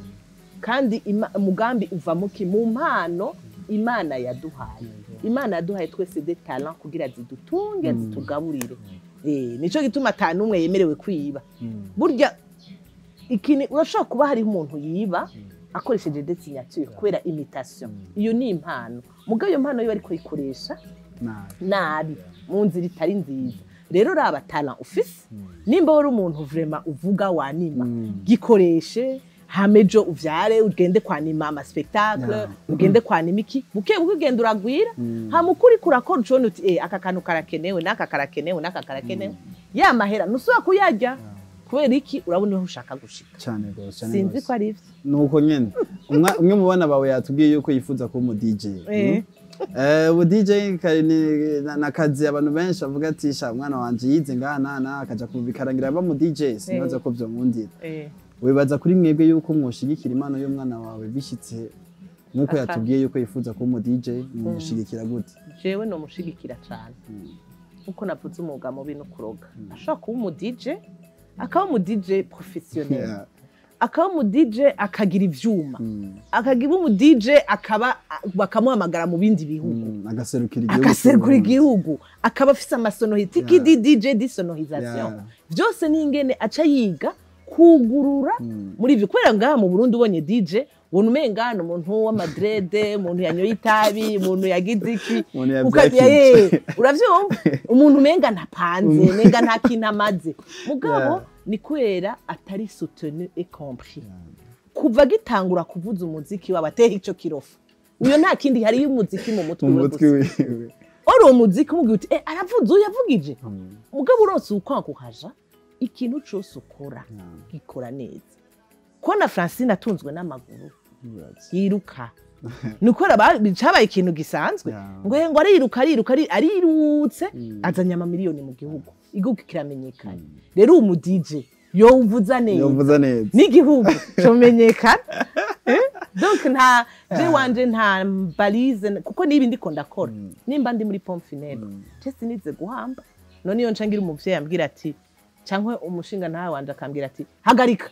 kandi umugambi uva muki? Mu mpano Imana yaduhaye. Imana yaduhaye twese des talents kugira zidutunge, zitugaburire. Nico gituma ata n'umwe yemerewe kwiba. Burya ikintu urashobora kuba hariho umuntu yiba akoresheje des signatures kubera imitation, iyo ni impano. Mugabo iyo mpano yo ariko ayikoresha Nabi. nabi, mu nzira itari nziza. Rero raba talent ufise. Nimba wari umuntu vraiment uvuga wanima, gikoreshe, hamejo uvyare ugende kwanima ama spectacle, ugende kwanima iki, buke buke ugenda uragwira. Hama ukuri kurakora ucibona uti: "Aka kantu karakenewe, n'aka karakenewe, n'aka karakenewe." Ya mahera ntusubira kuyarya. Kubera iki? Urabona aho ushaka gushika. Cyane gose, cyane Sinzi gose. ko ari ivyo. Nuko nyene umwe mu bana bawe yatubwiye yuko yifuza kuba umu DJ. Ubu DJ nakazi abantu benshi bavuga ati: "Sha, umwana wanje yize ngaha na akaja kubikarangira aba mu DJ, sinibaza ko vyonkundira." Wibaza kuri mwebwe yuko mwoshigikira impano y'umwana wawe bishitse nk'uko yatubwiye yuko yifuza kuba umu DJ, mumushigikira gute? Jewe nomushigikira cane. Nkuko navuze, umwuga mubi no kuroga. Ashobora kuba umu DJ, akaba umu DJ professionnel, akaba umu DJ, akagira ivyuma, akagira umu DJ, akaba bakamuhamagara mu bindi bihugu, Agaserukira igihugu agaserukira c'Uburundi. igihugu, akaba afise ama sonorités. Qui dit DJ dit sonorisation. Vyose ni ingene aca yiga kugurura muri ivyo, kubera ngaha mu Burundi ubonye DJ ubona umenga ni umuntu w'ama dreads, umuntu yanyoye itabi, umuntu yagize iki. Umuntu yavyakije. Uravyumva, umuntu umenga ntapanze, umenga nta kintu amaze. Mugabo ni kubera atari soutenu et compris. Kuva gitangura kuvuza umuziki waba atehe ico kirofa, uyo nta kindi, hariyo umuziki mu mutwe mu wiwe mutwe gusa. Wiwe. Ori uwo muziki umubwira uti: "Aravuze uyu yavugije." Mugabo uronse ukwankuhaja. Ikintu cose ukora, gikora neza. Ko na Francine atunzwe n'amaguru, yiruka, nuko cabaye ikintu gisanzwe, ngo ariruka, ariruka, arirutse, azanye amamiliyoni mu gihugu, igihugu kiramenyekana. Rero umu DJ yowuvuza neza, Yovuza neza, n'igihugu comenyekana. Donc nta je wanje, nta balise, kuko niba ndiko ndakora, nimba ndi muri pompe funèbre, je sinize guhamba. None iyo nca ngira umuvyeyi ambwira ati, canke umushinga ntawe wanje akambwira ati hagarika,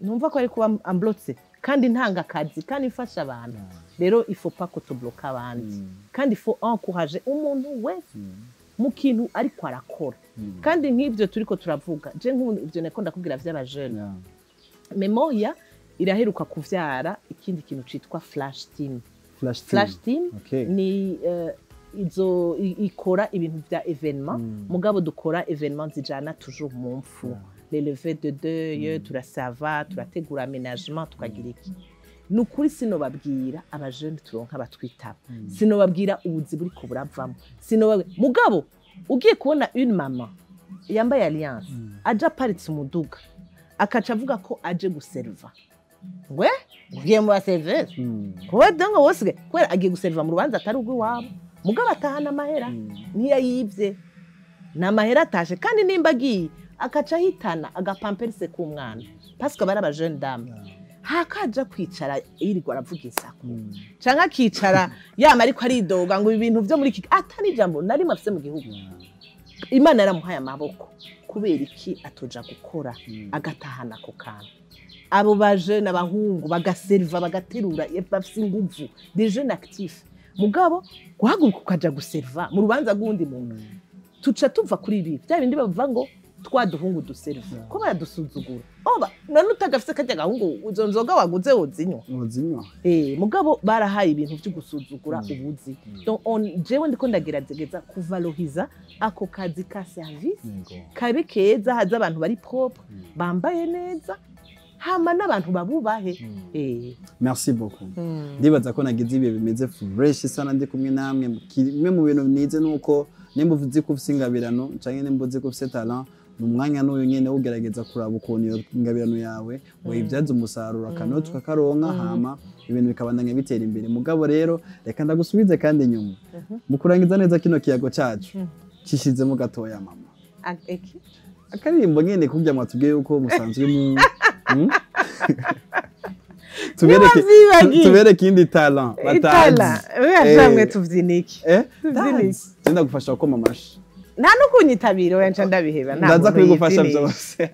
numva ko ari kuba amblotse, kandi ntanga akazi, kandi mfasha abantu. Rero il faut pas ko tubloka abandi, kandi il faut encourager umuntu wese mu kintu ariko arakora. Kandi nk'ivyo turiko turavuga, je nk'ubu ivyo nako ndakubwira vy'abajene, Memoria iraheruka kuvyara ikindi kintu citwa Flash Team. Flash Team. Flash Team ni izo ikora ibintu vya événement, mugabo dukora événement zijana toujours mu mfu, les levées de deuil, turasava, turategura aménagement, tukagira iki. Ni ukuri sinobabwira abajene turonka batwitaba, sinobabwira ubuzi buriko buravamo, sinobabwira. Mugabo ugiye kubona une mama yambaye alliance, aje aparitse umuduga, akaca avuga ko aje guserva, ngwe ugiye mu baseriveri kuba donc wose, kubera agiye guserva mu rubanza atari urw'iwabo, mugabo atahana amahera, ntiyayibye, ni amahera atashe. Kandi nimba agiye akaca ahitana agapamperise k'umwana, parce que bari aba jeune dame, hakaja kwicara yirirwa aravuga insaku, canke akicara yama ariko aridoga ngo ibi bintu vyo muri iki, atari ijambo na rimwe afise mu gihugu. Imana yaramuhaye amaboko, kubera iki atoja gukora agatahana ako kantu? Abo bajene abahungu bagaseriva, bagaterura, bafise inguvu, des jeunes actifs. Mugabo guhaguruka ukaja guseriva mu rubanza rw'uwundi muntu, tuca tuva kuri ibi bya bindi bavuga ngo twa duhungu duseriva ko baradusuzugura. Oba none utagafise karya gahungu, izo nzoga waguze wozinywa? Uzinywa. Mugabo barahaye ibintu vyo gusuzugura ubuzi. Donc jewe ndiko ndagerageza kuvaloriza ako kazi ka service, kabe keza, haza abantu bari propre, bambaye neza, hama n'abantu babubahe. Merci beaucoup. Ndibaza ko nagize ibihe bimeze fresh sana ndi kumwe namwe. Kimwe mu bintu nize nuko nimba uzi ko ufise ingabirano, canke nimba uzi ko ufise talent, ni umwanya n'uyu nyene ugerageza kuraba ukuntu iyo ingabirano yawe woyibyaza umusaruro, akanoti ukakaronka, hama ibintu bikabandanya bitera imbere. Mugabo rero reka ndagusubize kandi inyuma mu kurangiza neza kino kiyago cacu, kishizemo gatoya, mama. Iki? Akaririmbo nyene kurya mwatubwiye yuko musanzwe mu Tubereke, Ntiwavyibagiye. tubereke indi talent Itala batazi. Oya, tuvyina iki? Tuvyina iki? Dance. Genda gufasha gukoma amashi. Nta no kunyitabira, oya, nca ndabiheba, nta Ndaza muntu kubigufasha yivyiniye. byose.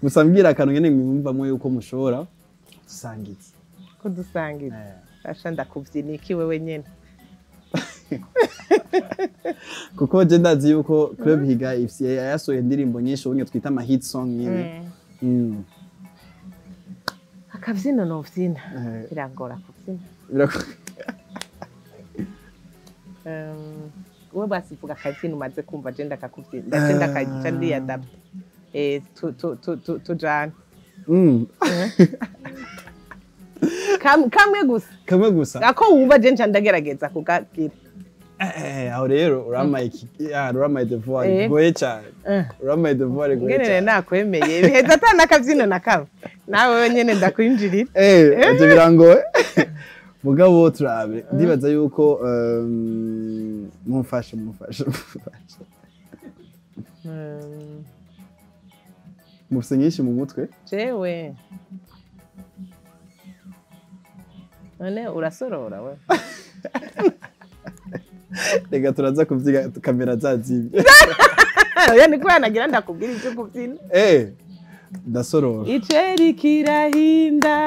Gusa mbwira akantu nyene mwumvamo yuko mushobora dusangiza. Kudusangiza? Asha, ndakuvyina iki wewe nyene? Kuko je ndazi yuko Club Higa ifise, yasohoye indirimbo nyinshi ubunye twita ama hit song nyene. Akavyino novyina, birangora kuvyina. Wowe basi vuga akavyino umaze kumva, je ndakakuvyina, ndace ndakaca ndiyadapta. Tujane. Kamwe gusa. Kamwe gusa. Ako wumva, je nca ndagerageza kugagira. Aho rero uramaye uramaye devoir igoye cyane. Uramaye devoir igoye Ngenere cyane. nakwemeye biheza ata n'akabyino na kamwe, nawe wenyene ndakwinjirira. Ibyo birangoye. Mugabo turabe, ndibaza yuko mumfashe, mumfashe, mumfashe. Mufise nyinshi mu mutwe. Jewe none urasorora we? Reka turaza kubyiga kamera zazibye. Oya, ni kubera nagira ndakubwira ibyo kubyina. Ndasorora. Iceri kirahinda,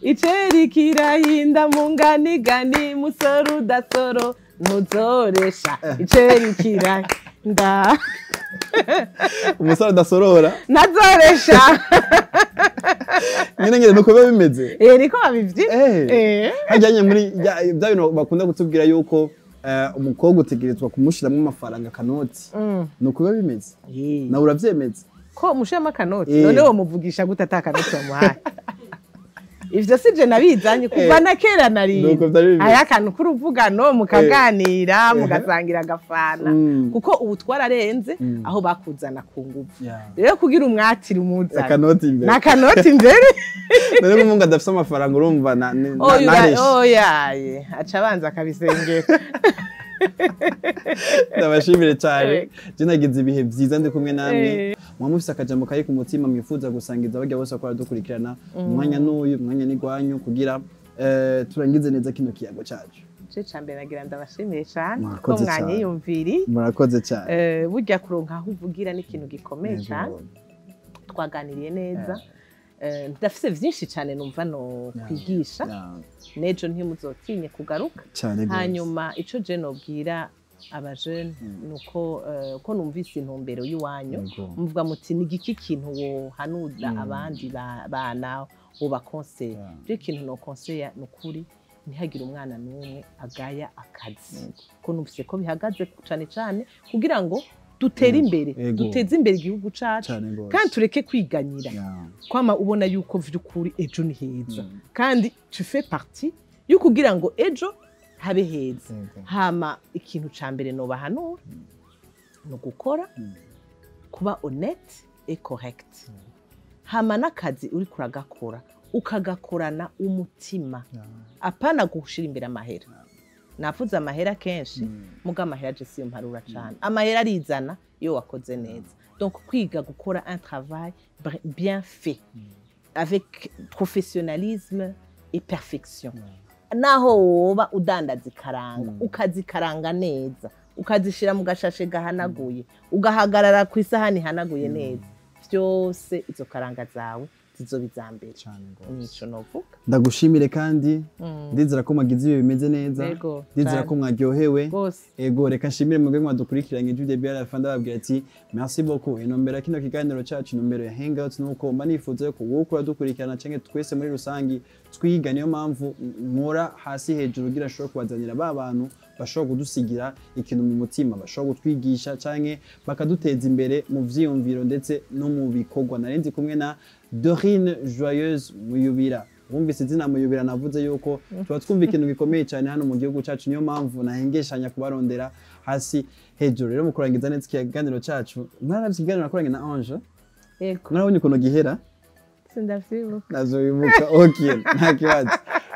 iceri kirahinda mu nganigani, musoro udasoro ntuzoresha, iceri kirahinda. Umusore udasorora ntazoresha. Nyine nyine nuko biba bimeze. Niko babivyina. Hajyanye muri bya bintu bakunda kutubwira yuko umukobwa utegerezwa kumushiramo amafaranga, akanoti, nuko biba bimeze. Nawe uravyemeza? Ko mushiramo akanoti? Eh. None wo muvugisha gute ata kanoti wamuhaye? Ivyo sije nabizanye kuva na kera nari. Nuko vyari bimeze. Hari akantu k'uruvugano, mukaganira, mugasangira agafana, kuko ubu twararenze aho bakuzana ku nguvu. Rero kugira umwatiri umuzana Akanoti imbere. N'akanoti imbere. None nk'umuntu adafise amafaranga, urumva Oya, nareshe. Oyaye, aca abanza akabisengera. Ndabashimire cyane. Yego. Je nagize ibihe byiza ndi kumwe namwe. Muba mufise akajambo kari ku mutima mwifuza gusangiza barya bose bakora dukurikirana, umwanya n'uyu, umwanya n'igwanyu kugira turangize neza kino kiyago cyacu. Igice ca mbere nagira ndabashimiye cane ko Murakoze cane. mwanyiyumviriye. Murakoze cyane. Burya kuronka aho uvugira ni ikintu gikomeye cane. Twaganiriye neza. Ndafise vyinshi cane numva no kwigisha. N'ejo ntimuzotinye kugaruka. Cyane gose. Hanyuma ico je nobwira abajene nuko ko numvise intumbero y'iwanyu, muvuga muti ni igiki kintu wohanura abandi bana, wobakonseya? Je ikintu nokonseya ni ukuri, ntihagire umwana n'umwe agaya akazi, ko numvise ko bihagaze cane cane kugira ngo dutere imbere, duteze imbere igihugu cacu, Cane gose. kandi tureke kwiganyira, kwama ubona yuko vy'ukuri ejo ni heza, kandi tu fais partie yo kugira ngo ejo habe heza. Hama ikintu ca mbere nobahanura ni ugukora, kuba honnête et correct. Hama n'akazi uriko uragakora, ukagakorana umutima, apana gushira imbere amahera. Navuze amahera kenshi, muga amahera je siyo mparura cane. Amahera arizana iyo wakoze neza. Donc kwiga gukora un travail bien fait avec professionnalisme et perfection, naho woba udandaza ikaranga, ukazikaranga neza, ukazishira mu gashashe gahanaguye, ugahagarara ku isahani ihanaguye neza, vyose izo karanga zawe zizoba iza mbere. Cane gose. Nico novuga. Ndagushimire kandi ndizera ko mwagize ibihe bimeze neza. Yego, Ndizera cane. ko mwaryohewe. Rwose. Ego, reka nshimire mwebwe mwadukurikiranye du début à la fin. Ndababwira ati merci beaucoup. Intumbero ya kino kiganiro cacu, intumbero ya Hangout, nuko mba nifuza ko wowe ukora dukurikirana canke twese muri rusangi twiga. Niyo mpamvu nkora hasi hejuru kugira nshobore kubazanira ba bantu bashobora kudusigira ikintu mu mutima, bashobora kutwigisha canke bakaduteza imbere mu vyiyumviro ndetse no mu bikorwa. Nari ndi kumwe na Dorine Joyeuse Muyubira. Wumvise izina Muyubira, navuze yuko tuba twumva ikintu gikomeye cyane hano mu gihugu cyacu. Niyo mpamvu nahengeshanya kubarondera hasi hejuru. Rero mu kurangiza neza ikiganiro cyacu, mwaravye ikiganiro nakoranye na Ange? Yego. Mwarabonye ukuntu gihera? Sindavyibuka. Nazobibuka, okay, nta kibazo.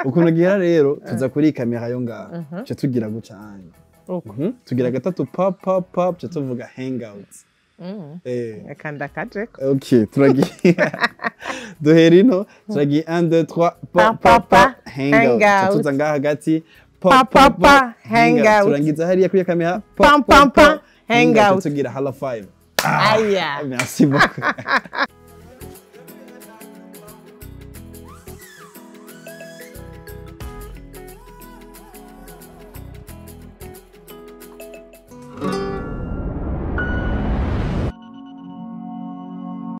Ukuntu gihera rero, tuza kuri kamera yo ngaho, tuca tugira guca anya. Uko. Tugira gatatu, pop pop pop, tuca tuvuga "Hangout". Reka ndakajeko. Ok, turagiye. Duhera ino, turagiye: 1, 2, 3, Pa, pop pa, pop pa, pop, hangout. Hangout. Tuza ngaha hagati, Pa, pop pa, pop pa, pop, hangout. Hangout. Turangiza hariya kuri kamera, Pam, pop pam, pop pam, pop, hangout. Hangout. Tugira hala 5. Aya. Merci beaucoup.